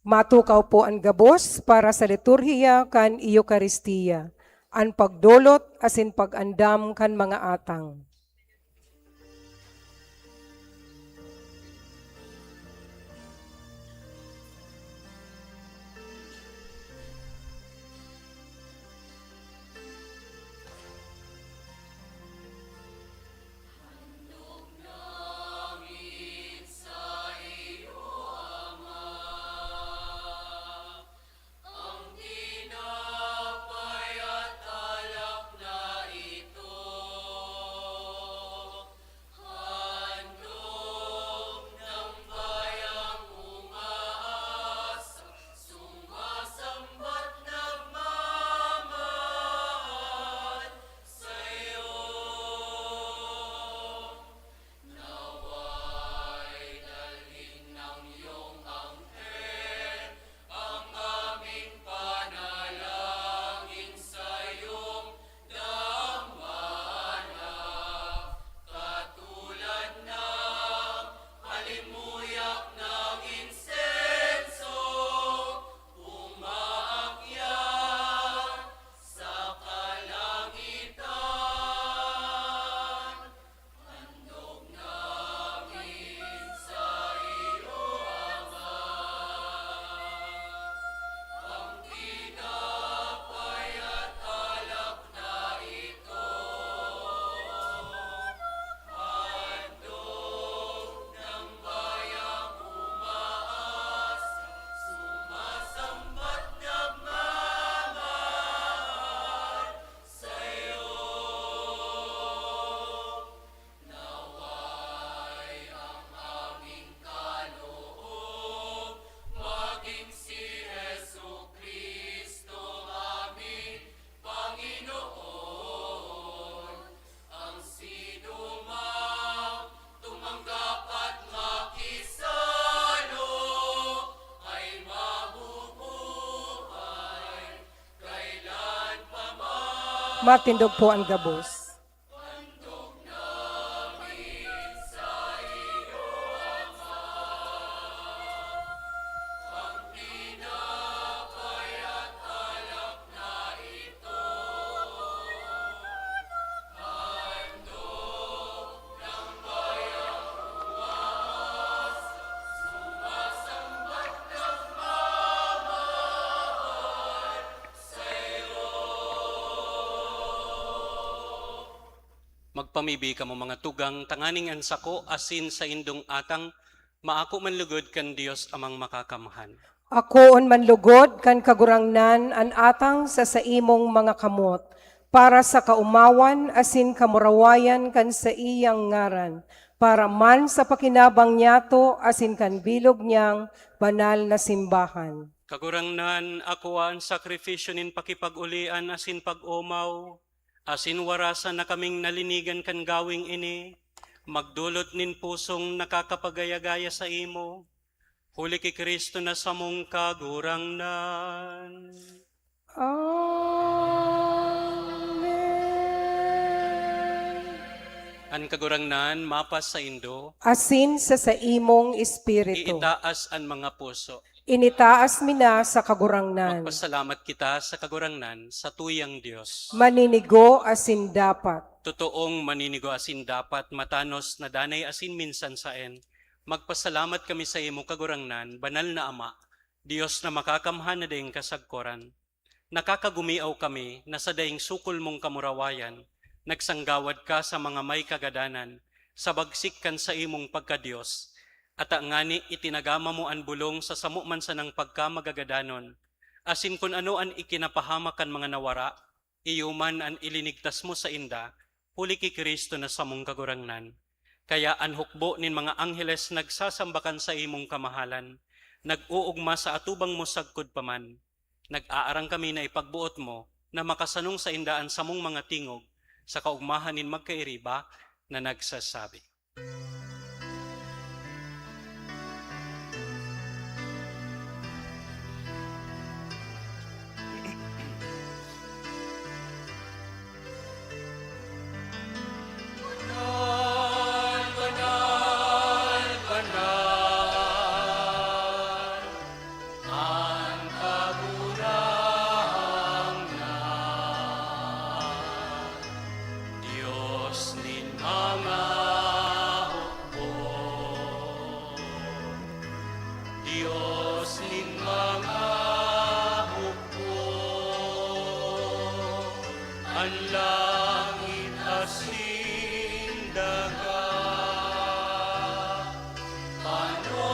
Matukaw po an gabos para sa liturhiya kan Eukaristia, an pagdolot asin pag-andam kan mga atang. Matindog po ang gabos. Magpamibi kamo, mga tugang, tanganing an sako asin saindong atang maako man lugod kan Dios Amang Makakamhan. Akoon man lugod kan Kagurangnan an atang sa saimong mga kamot, para sa kaomawan asin kamurawayan kan saiyang ngaran, para man sa pakinabang niyato asin kan bilog niyang banal na simbahan. Kagurangnan, akoa an sakrifisyo nin pakipag-olian asin pag-omaw, asin warasan na kaming nalinigan kan gaweng ini, magdolot nin pusong nakakapagaya-gaya saimo, huli ki Cristo na samong Kagurangnan. Amen. An Kagurangnan mapasaindo. Asin sa saimong espiritu. Iitaas an mga puso. Initaas mi na sa Kagurangnan. Magpasalamat kita sa Kagurangnan, sa tuyang Dios. Maninigo asin dapat. Totoong maninigo asin dapat, matanos na danay asin minsan saen, Magpasalamat kami saimo, Kagurangnan, banal na Ama, Dios na makakamhan na daing kasagkoran. Nakakagumiaw kami na sa daing sukol mong kamurawayan, nagsanggawad ka sa mga may kagadanan, sa bagsik kan saimong pagka-Dios. Ata ngani itinagama mo an bolong sa samo man sanang pagkamagagadanon, asin kun ano an ikinapahamak kan mga nawara, iyo man an ilinigtas mo sainda, huli ki Cristo na samong Kagurangnan. Kaya an hukbo nin mga angheles nagsasamba kan saimong kamahalan, nag-oogma sa atubang mo sagkod pa man. Nag-aarang kami na ipagboot mo na makasanong sainda an samong mga tingog sa kaogmahan nin magkairiba na nagsasabi. Dios nin mga hukbo, Dios nin mga hukbo, an langit asin daga. Paano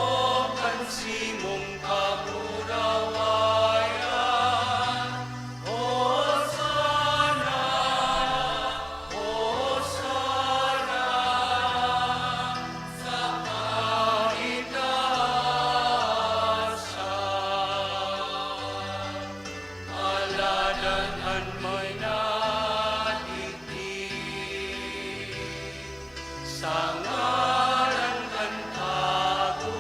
kan simong kamurawayan? Hosana, Hosana, sa kaitaasan. Aladan an may nadigdi. Sa ngaran kan Kagurangnan,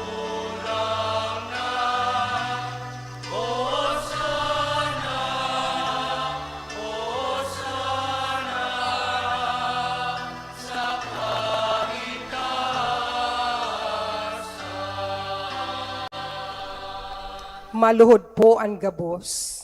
Hosana, Hosana, sa kaitaasan. Maluhod po an gabos.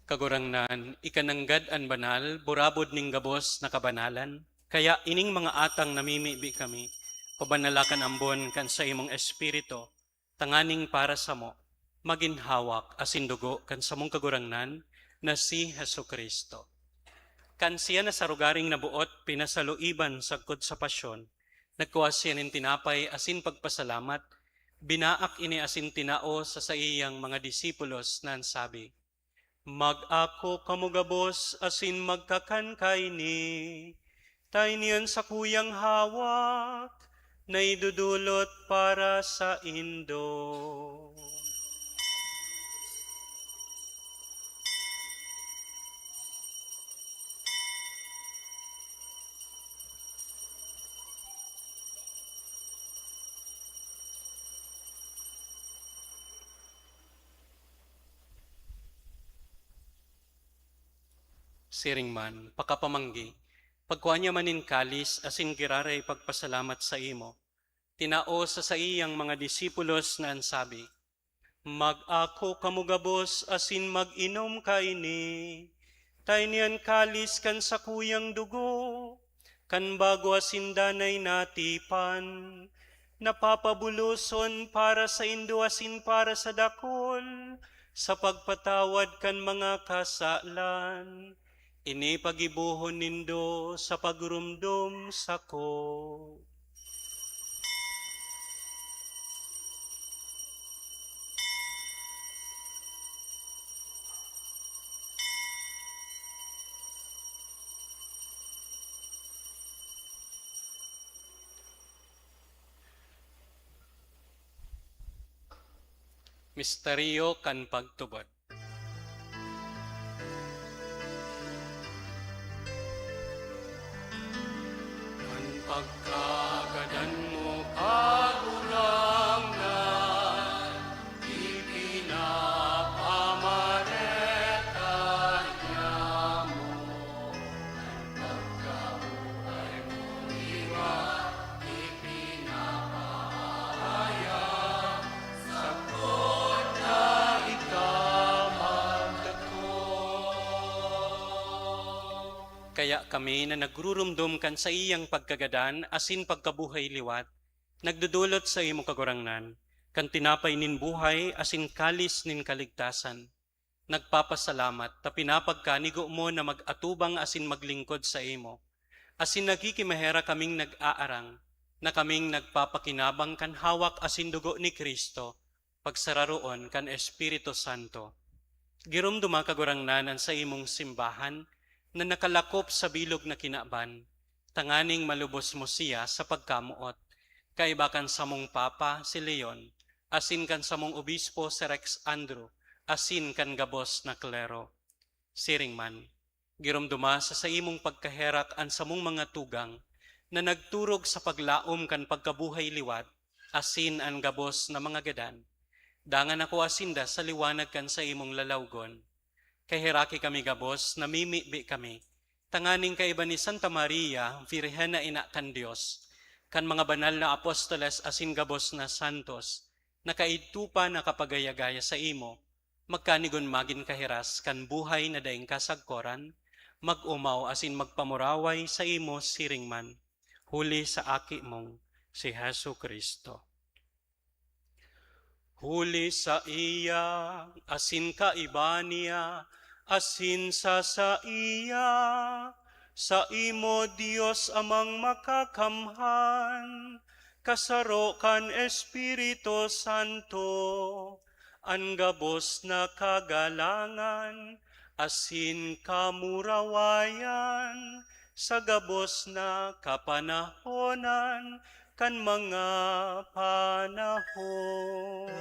Kagurangnan, ika nanggad an banal, burabod nin gabos na kabanalan. Kaya ining mga atang namimibi kami, pabanala kan ambon kan saimong Espiritu, tanganing para samo, magin hawak asin dugo kan samong Kagurangnan na si Jesu-Cristo. Kan siya na sarugaring naboot pinasaluiban sagkod sa pasyon, nagkua siya nin tinapay asin pagpasalamat, binaak ini asin tinao sa saiyang mga disipulos na an sabi, "Mag-ako kamo gabos asin magkakan kaini. Ta ini an sakuyang hawak na idodolot para saindo." Siring man, pakapamanggi, pagkua niya man nin kalis asin giraray pagpasalamat saimo, tinao sa saiyang mga disipulos na an sabi, "Mag-ako kamo gabos asin mag-inom kaini. Ta ini an kalis kan sakuyang dugo, kan bago asin danay na tipan, na papabuloson para saindo asin para sa dakul, sa pagpatawad kan mga kasalan. Ini pagibohon nindo sa pagromdom sako." Misteryo kan pagtubod. An pagkagadan mo, Kagurangnan, ipinapamareta niamo. An pagkabuhay mo liwat ipinapaahayag, sagkod na ika magdakop. Kaya kami na nagrurumdom kan saiyang pagkagadan asin pagkabuhay liwat, nagdodolot sa imo, Kagurangnan, kan tinapay nin buhay asin kalis nin kaligtasan. Nagpapasalamat ta pinapagkanigo mo na mag-atubang asin maglingkod saimo, asin nagkikimaherak kaming nag-aarang na kaming nagpapakinabang kan hawak asin dugo ni Cristo, pagsararoon kan Espiritu Santo. Giromdoma, Kagurangnan, an saimong simbahan na nakalakop sa bilog na kinaban, tanganing malubos mo siya sa pagkamoot, kaiba kan samong Papa, si Leon, asin kan samong Obispo, si Rex Andrew, asin kan gabos na klero. Siring man, giromdoma sa saimong pagkaherak an samong mga tugang na nagturog sa paglaom kan pagkabuhay liwat, asin an gabos na mga gadan. Dangan akoa sinda sa liwanag kan saimong lalawgon. Kaheraki kami gabos, namimibi kami, tanganing kaiba ni Santa Maria, Birhen na Ina kan Dios, kan mga banal na apostoles asin gabos na santos, na kaidto pa nakapagaya-gaya saimo, magkanigon magin kahiras kan buhay na daing kasagkoran, mag-omaw asin magpamuraway saimo siring man, huli sa Aki mong si Jesu-Cristo. Huli saiya, asin kaiba niya, asin sa saiya, saimo, Dios Amang Makakamhan, kasaro kan Espiritu Santo, an gabos na kagalangan asin kamurawayan sa gabos na kapanahonan kan mga panahon.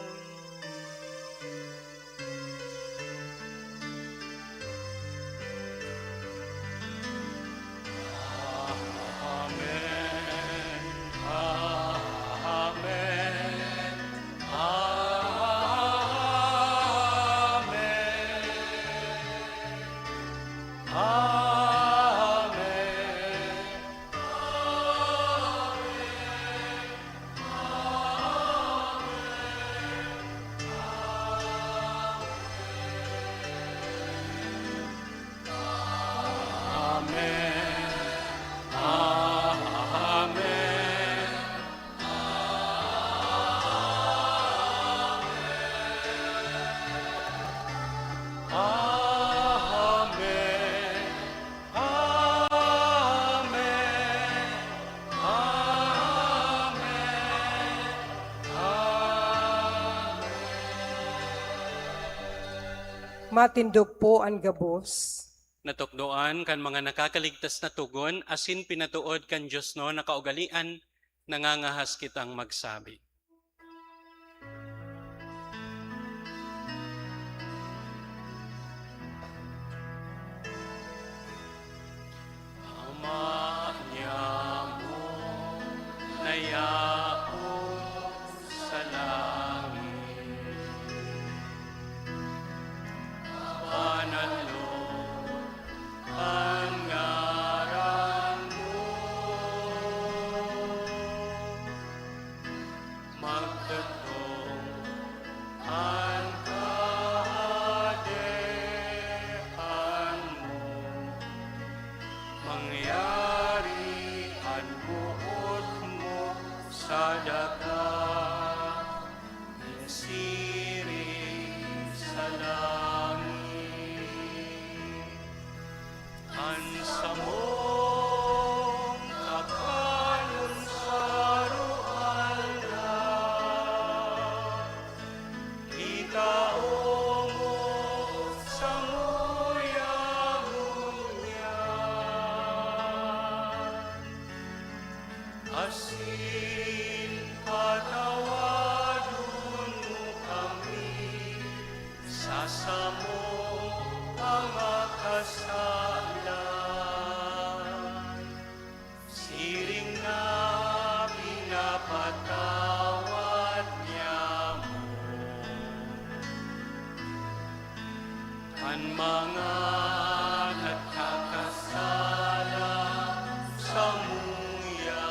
Amen. Amen. Amen. Amen. Amen. Amen. Amen. Amen. Amen. Amen. Matindog po an gabos. Natukdoan kan mga nakakaligtas na togon asin pinatood kan diosnon na kaugalean, nangangahas kitang magsabi. Ama niamo na yaon sa langit, banal an ngaran mo, magtutong an Kahadean mo, mangyari an boot mo sa daga, siring sa langit. An samong kakanon sa aroaldaw, itao mo samuya ngunyan, asin patawadon mo kami sa samong mga kasalan, siring na pinapatawad niamo an mga nagkakasala samuya.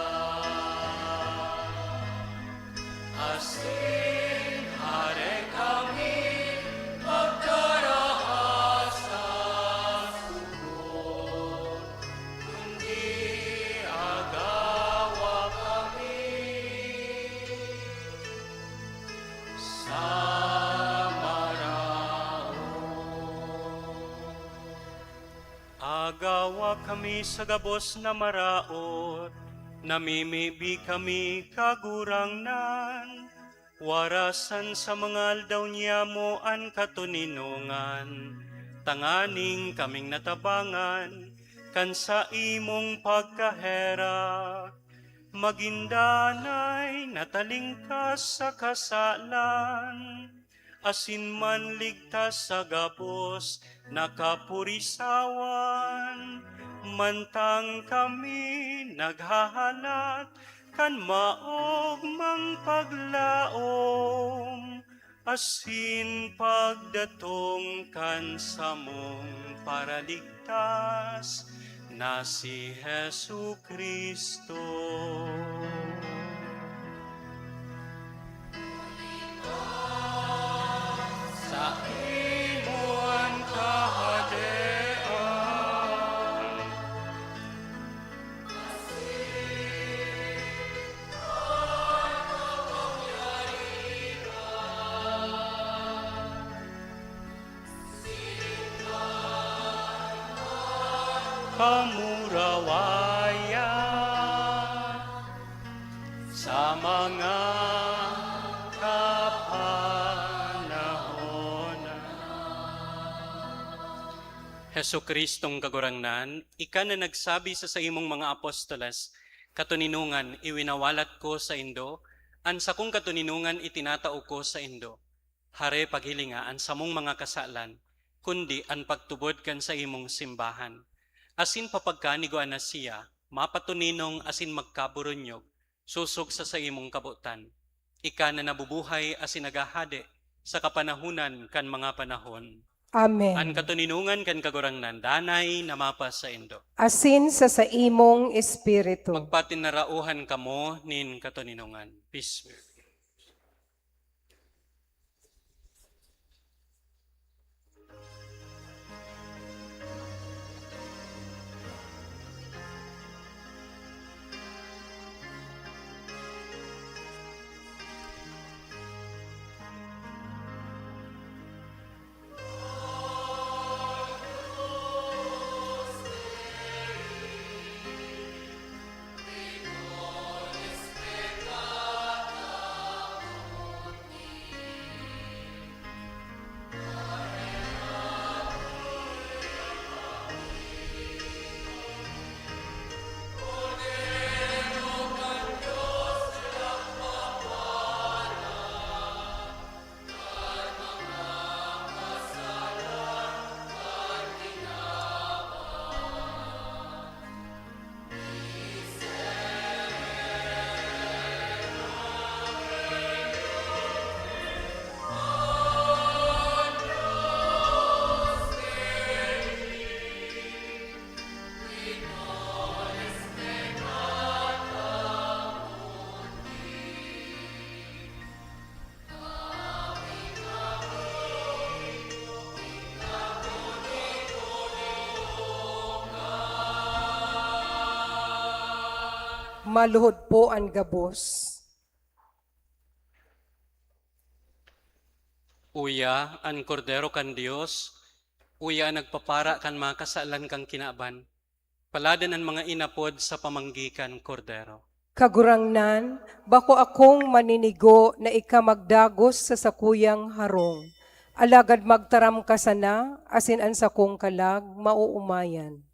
Sa gabos na maraot, namimibi kami, Kagurangnan, warasan sa mga aldaw niyamo an katoninongan, tanganing kaming natabangan kan saimong pagkahera, magin danay na talingkas sa kasalan, asin manligtas sa gabos na kapurisawan, mantang kami naghahalat kan maogmang paglaom asin pagdatong kan samong Paraligtas na si Jesu-Cristo. Saimo an kahadean. Kamurawayan sa mga kapanahonan. Jesu-Cristong Kagurangnan, ika na nagsabi sa saimong mga apostoles, "Katoninongan iwinawalat ko saindo, an sakong katoninongan itinatao ko saindo." Hare paghilinga an samong mga kasalan, kundi an pagtubod kan saimong simbahan. Asin papagkanigwa na siya, mapatoninong asin magkaburunyog, sosog sa saimong kabotan. Ika na nabubuhay asin naghahade sa kapanahonan kan mga panahon. Amen. An katoninongan kan Kagurangnan danay na mapasaindo. Asin sa saimong espiritu. Magpatinaraohan kamo nin katoninongan. Peace be with you. Maluhod po an gabos. Uya an Kordero kan Dios, uya an nagpapara kan mga kasalan kan kinaban. Paladan an mga inapod sa pamanggi kan Kordero. Kagurangnan, bako akong maninigo na ika magdagos sa sakuyang harong, alagad magtaram ka sana, asin an sakong kalag maoomayan.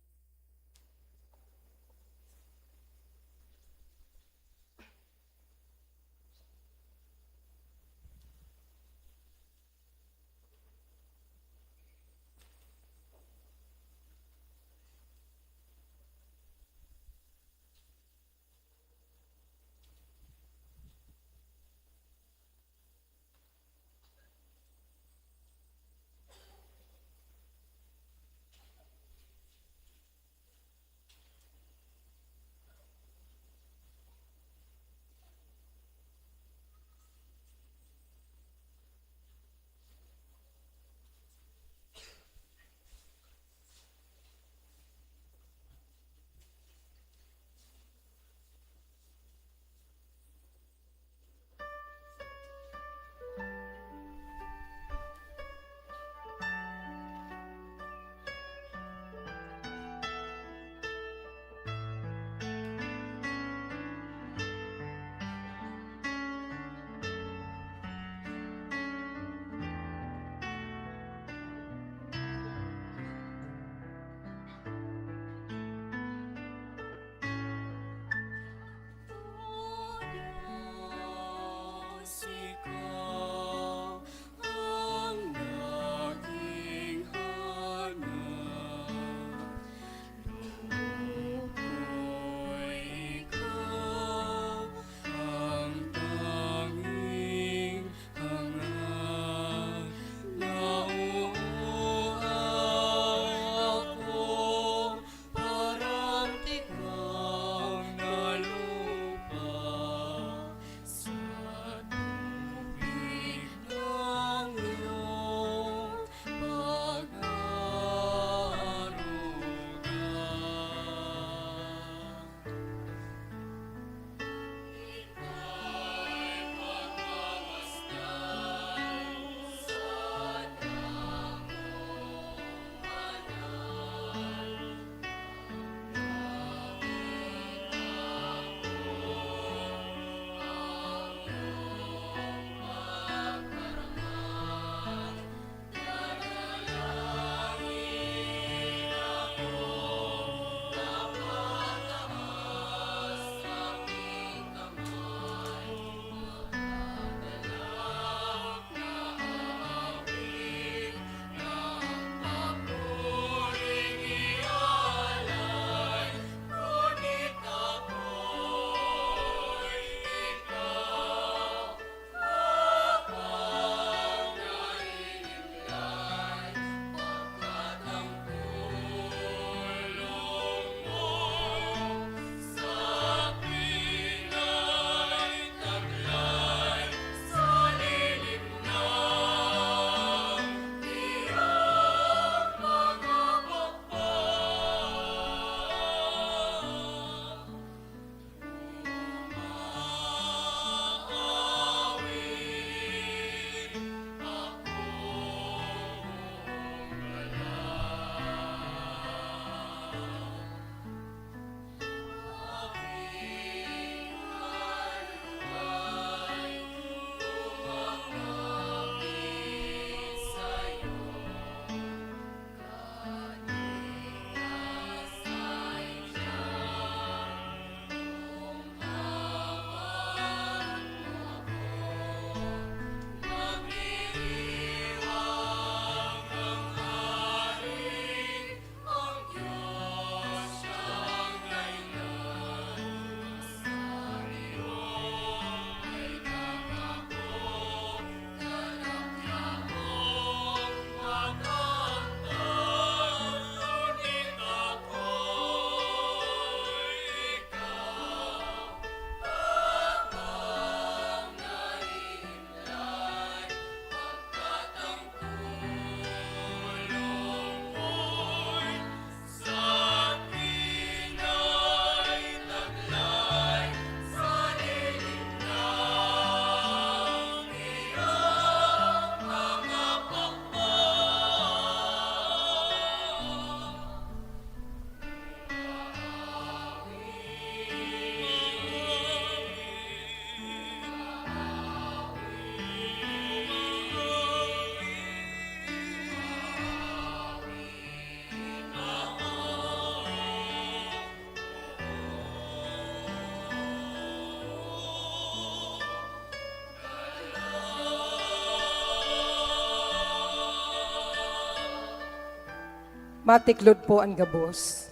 Matiklod po an gabos.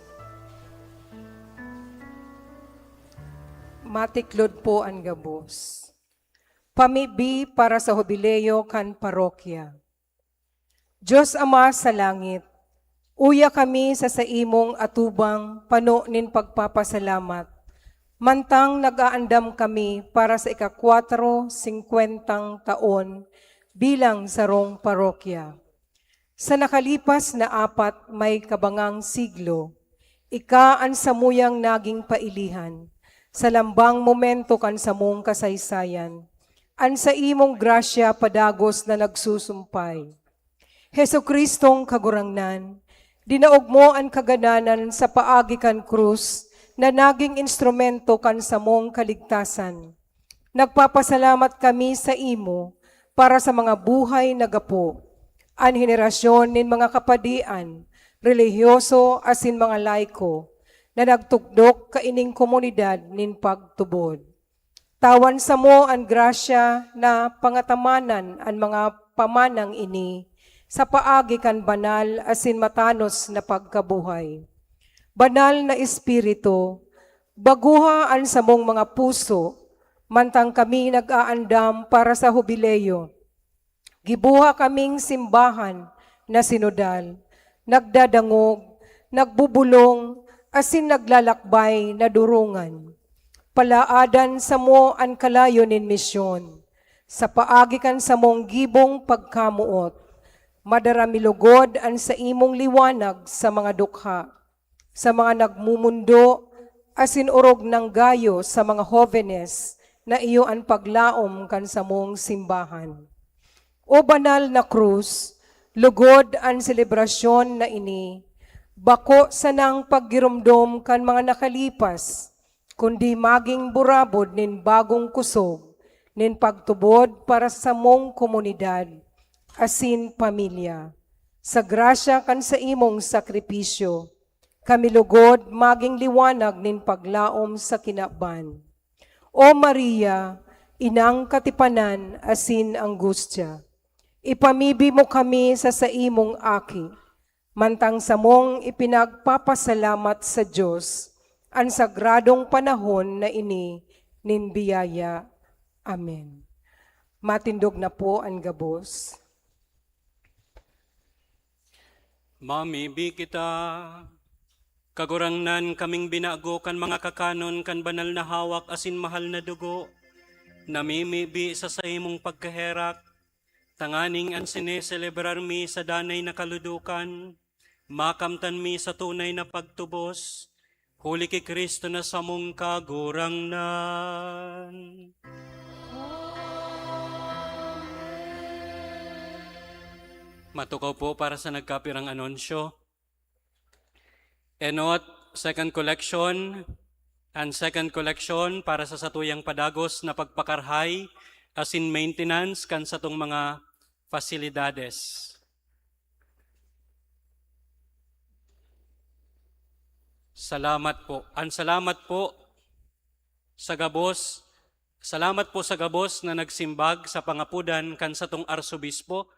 Matiklod po an gabos. Pamibi para sa hubileo kan parokya. Dios Ama sa langit, uya kami sa saimong atubang pano nin pagpapasalamat, mantang nag-aandam kami para sa ika-kwatro singkwentang taon bilang sarong parokya. Sa nakalipas na apat may kabangang siglo, ika an samuyang naging pailihan sa lambang momento kan samong kasaysayan. An saimong grasya padagos na nagsusumpay. Jesucristong Kagurangnan, dinaog mo an kagadanan sa paagi kan krus na naging instrumento kan samong kaligtasan. Nagpapasalamat kami sa imo para sa mga buhay na gapo, an henerasyon nin mga kapadian, relihiyoso asin mga laiko na nagtugdok kaining komunidad nin pagtubod. Tawan samo an grasya na pangatamanan an mga pamanang ini sa paagi kan banal asin matanos na pagkabuhay. Banal na Espiritu, baguha an samong mga puso, mantang kami nag-aandam para sa hubileo. Gibuha kaming simbahan na sinodal, nagdadangog, nagbubulong, asin naglalakbay na durungan. Palaadan samo an kalayo nin misyon. Sa paagi kan samong gibong pagkamoot, madara mi lugod an saimong liwanag sa mga dukha, sa mga nagmumundo, asin orog nang gayo sa mga hobenes na iyo an paglaom kan samong simbahan. O banal na krus, lugod an selebrasyon na ini, bako sanang paggiromdom kan mga nakalipas, kundi maging burabod nin bagong kusog nin pagtubod para sa samong komunidad asin pamilya. Sa grasya kan saimong sakripisyo, kami lugod magin liwanag nin paglaom sa kinaban. O Maria, inang katipanan asin anggustya, ipamibi mo kami sa saimong aki, mantang samong ipinagpapasalamat sa Dios an sagradong panahon na ini nin biyaya. Amen. Matindog na po an gabos. Mamibi kita. Kagurangnan, kaming binago kan mga kakanon kan banal na hawak asin mahal na dugo, namimibi sa saimong pagkaherak, tanganing an sineselebrar mi sa danay na kaludukan, makamtan mi sa tunay na pagtubos, huli ki Cristo na samong Kagurangnan. Matukaw po para sa nagkapirang anunsyo. Enot, second collection. An second collection para sa satuyang padagos na pagpakarhay asin maintenance kan satong mga fasilidades. Salamat po. An salamat po sa gabos, salamat po sa gabos na nagsimbag sa pangapodan kan satong Arsobispo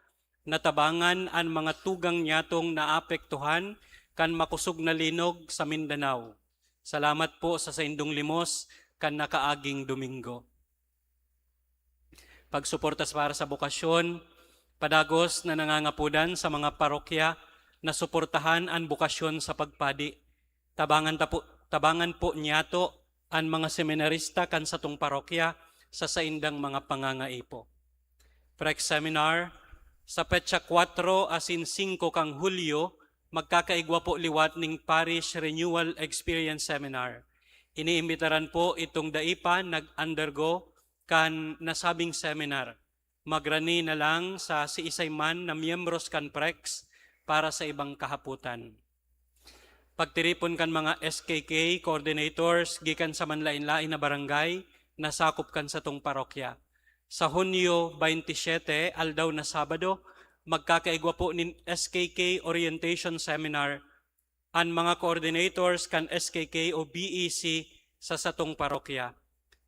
na tabangan an mga tugang niyatong naapektuhan kan makosog na linog sa Mindanao. Salamat po sa saindong limos kan nakaaging Domingo. Pagsuporta para sa bokasyon, padagos na nangangapodan sa mga parokya na suportahan an bokasyon sa pagpadi. Tabangan ta po, tabangan po niyato an mga seminarista kan satong parokya sa saindang mga pangangaipo. Pre-seminar, sa petsa kwatro asin singko kan Hulyo, magkakaigwa po liwat ning Parish Renewal Experience Seminar. Iniimbitaran po itong dai pa nag-undergo kan nasabing seminar. Magrani na lang sa siisay man na miyembros kan prex para sa ibang kahapotan. Pagtiripon kan mga S K K coordinators gikan sa manlaen-laen na barangay na sakop kan satong parokya. Sa Hunyo baynte siyete, aldaw na Sabado, magkakaigwa po nin S K K Orientation Seminar an mga coordinators kan S K K o B E C sa satong parokya.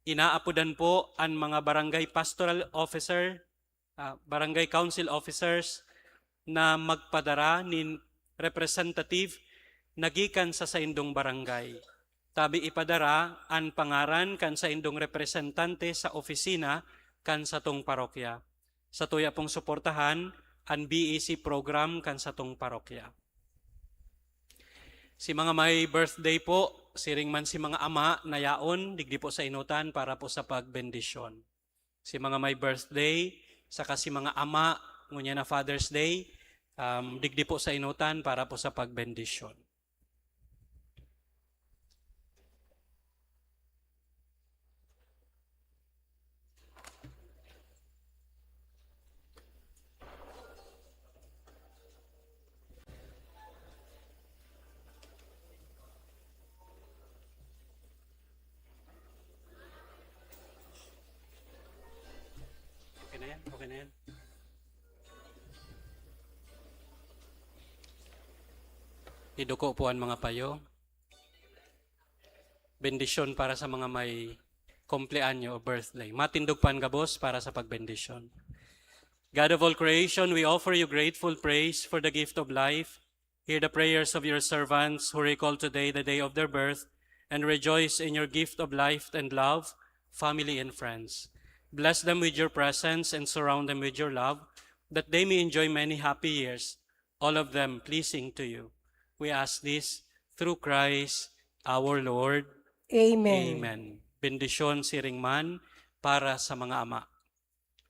Inaapodan po an mga barangay pastoral officer, ah, barangay council officers na magpadara nin representative na gikan sa saindong barangay. Tabi ipadara an pangaran kan saindong representante sa opisina kan satong parokya. Satuya pong suportahan an B E C program kan satong parokya. Si mga may birthday po, siring man si mga ama na yaon, digdi po sa inutan para po sa pagbendisyon. Si mga may birthday, saka si mga ama, ngunyan na Father's Day, um, digdi po sa inutan para po sa pagbendisyon. Okay na yan? Okay na yan? Iduko po an mga payo. Bendisyon para sa mga may kumpleanyo o birthday. Matindog pa an gabos para sa pagbendisyon. God of all creation, we offer you grateful praise for the gift of life. Hear the prayers of your servants who recall today the day of their birth and rejoice in your gift of life and love, family and friends. Bless them with your presence and surround them with your love, that they may enjoy many happy years, all of them pleasing to you. We ask this through Christ our Lord. Amen. Amen. Bendisyon siring man para sa mga ama.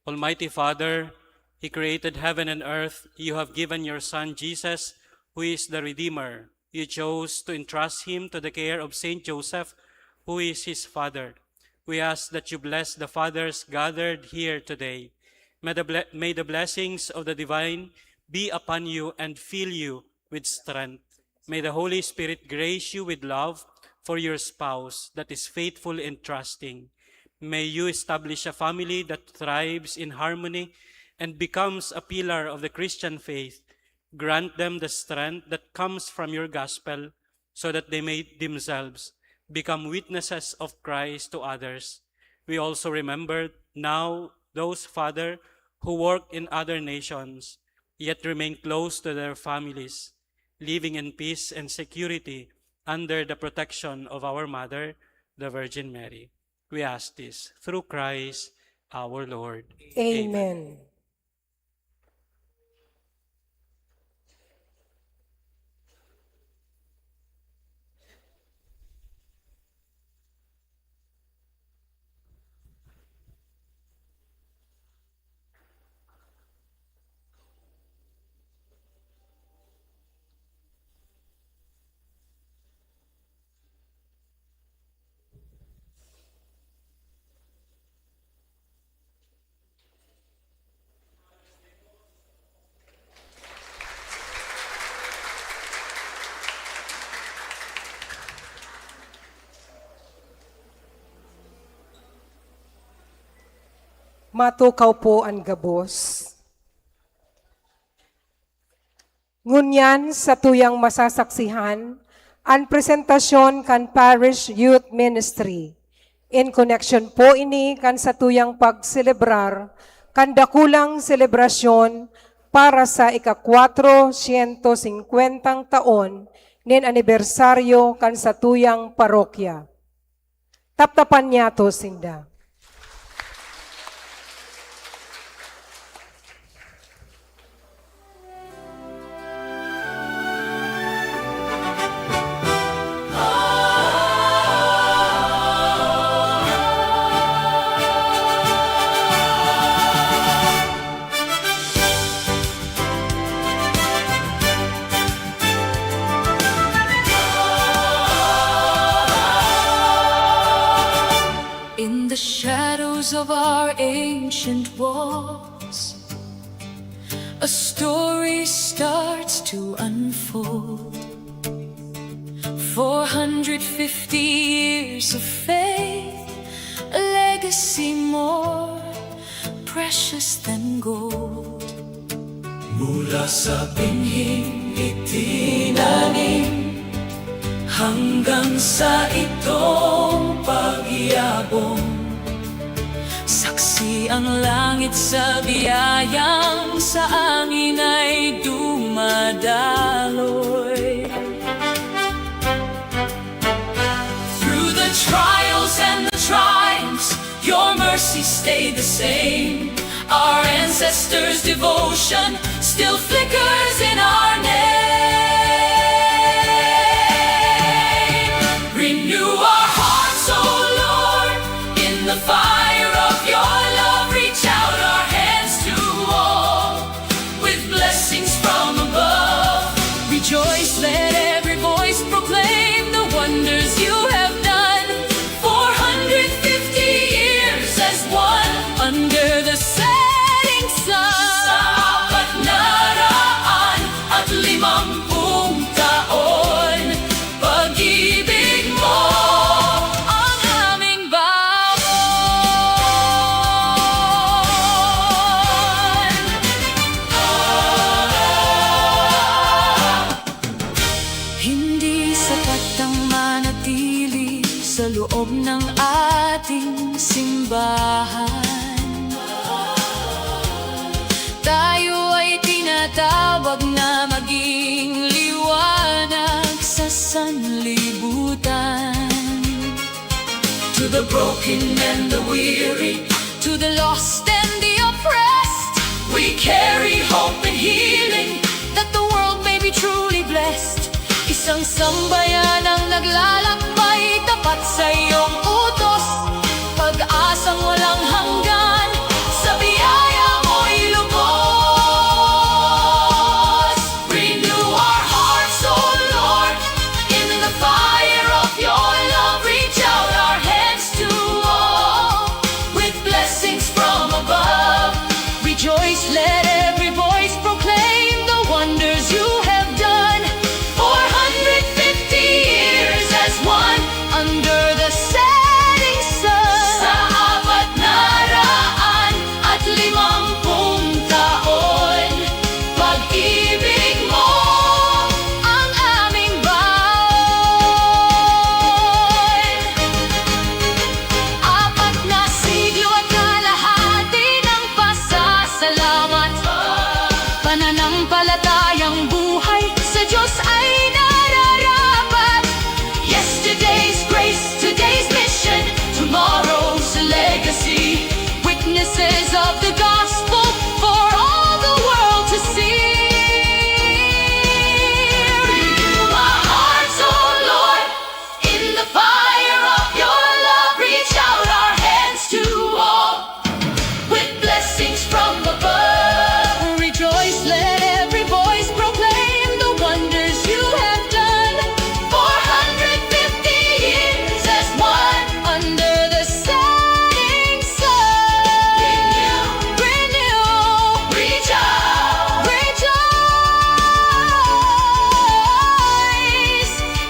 Almighty Father, He created heaven and earth. You have given your Son, Jesus, who is the Redeemer. You chose to entrust him to the care of Saint Joseph, who is his father. We ask that you bless the fathers gathered here today. May the, ble- may the blessings of the divine be upon you and fill you with strength. May the Holy Spirit grace you with love for your spouse that is faithful and trusting. May you establish a family that thrives in harmony and becomes a pillar of the Christian faith. Grant them the strength that comes from your gospel, so that they may themselves become witnesses of Christ to others. We also remember now those, Father, who work in other nations, yet remain close to their families, living in peace and security under the protection of our Mother, the Virgin Mary. We ask this through Christ our Lord. Amen. Matukaw po an gabos. Ngunyan, satuyang masasaksihan an presentasyon kan Parish Youth Ministry. In connection po ini kan satuyang pagselebrar kan dakulang selebrasyon para sa ika-kwatrosyentos singkwentang taon nin anibersaryo kan satuyang parokya. Taptapan niyato sinda. In the shadows of our ancient walls, a story starts to unfold. Four hundred fifty years of faith, a legacy more precious than gold. Mula sa binhing itinanim hanggang sa itong pagyabong, saksi Ang langit sa biyayang sa angin ay dumadaloy. Through the trials and the triumphs, your mercy stayed the same. Our ancestors' devotion still flickers in our name. Renew our hearts, O Lord, in the fire of your love. Reach out our hands to all with blessings from above. Rejoice, let every voice proclaim the wonders you have done. Four hundred fifty years as one under the setting sun. Sa apat na raan at limampung taon, pag-ibig mo ang aming baon. Hindi sapat ang manatili sa loob ng ating simbahan. Tayo ay tinatawag na maging liwanag sa sanlibutan. To the broken and the weary, to the lost and the oppressed, we carry hope and healing that the world may be truly blessed. Isang sambayanang naglalakbay tapat sa iyong utos, pag-asang walang hanggan, sa biyaya mo'y lubos. Renew our hearts, O Lord, in the fire of your love. Reach out our hands to all with blessings from above. Rejoice, let every voice proclaim the wonders you have done. Four hundred fifty years as one under the setting sun. Sa apat na raan at limampung taon, pag-ibig mo ang aming baon. Apat na siglo at kalahati ng pasasalamat. Pananampalatayang buhay sa Diyos ay nararapat. Yesterday's grace, today's mission, tomorrow's legacy. Witnesses of the gospel for all the world to see. Renew our hearts, O Lord, in the fire of your love. Reach out our hands to all with blessings from above. Rejoice, let every voice proclaim the wonders you have done. Four hundred fifty years as one under the setting sun. Renew, renew, reach out, rejoice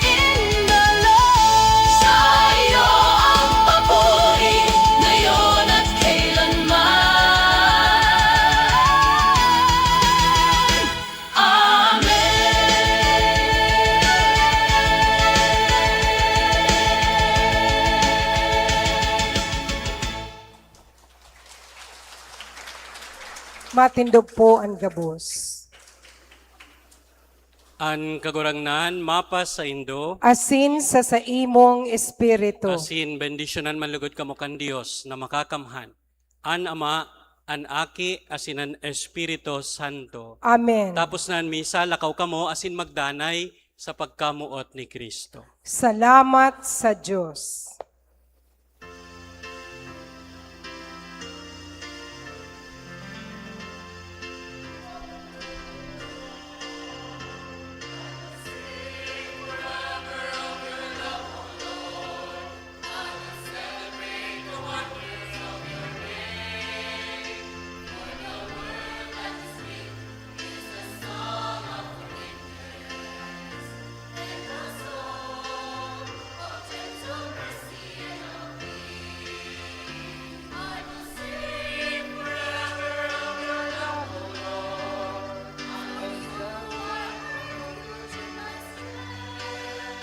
in the Lord. Sa'yo ang papuri, ngayon at kailanman. Amen. Matindog po an gabos. An Kagurangnan mapasaindo. Asin sa saimong espiritu. Asin bendisyonan man lugod kamo kan Dios na Makakamhan, an Ama, an Aki, asin an Espiritu Santo. Amen. Tapos na an misa, lakaw kamo asin magdanay sa pagkamoot ni Cristo. Salamat sa Dios.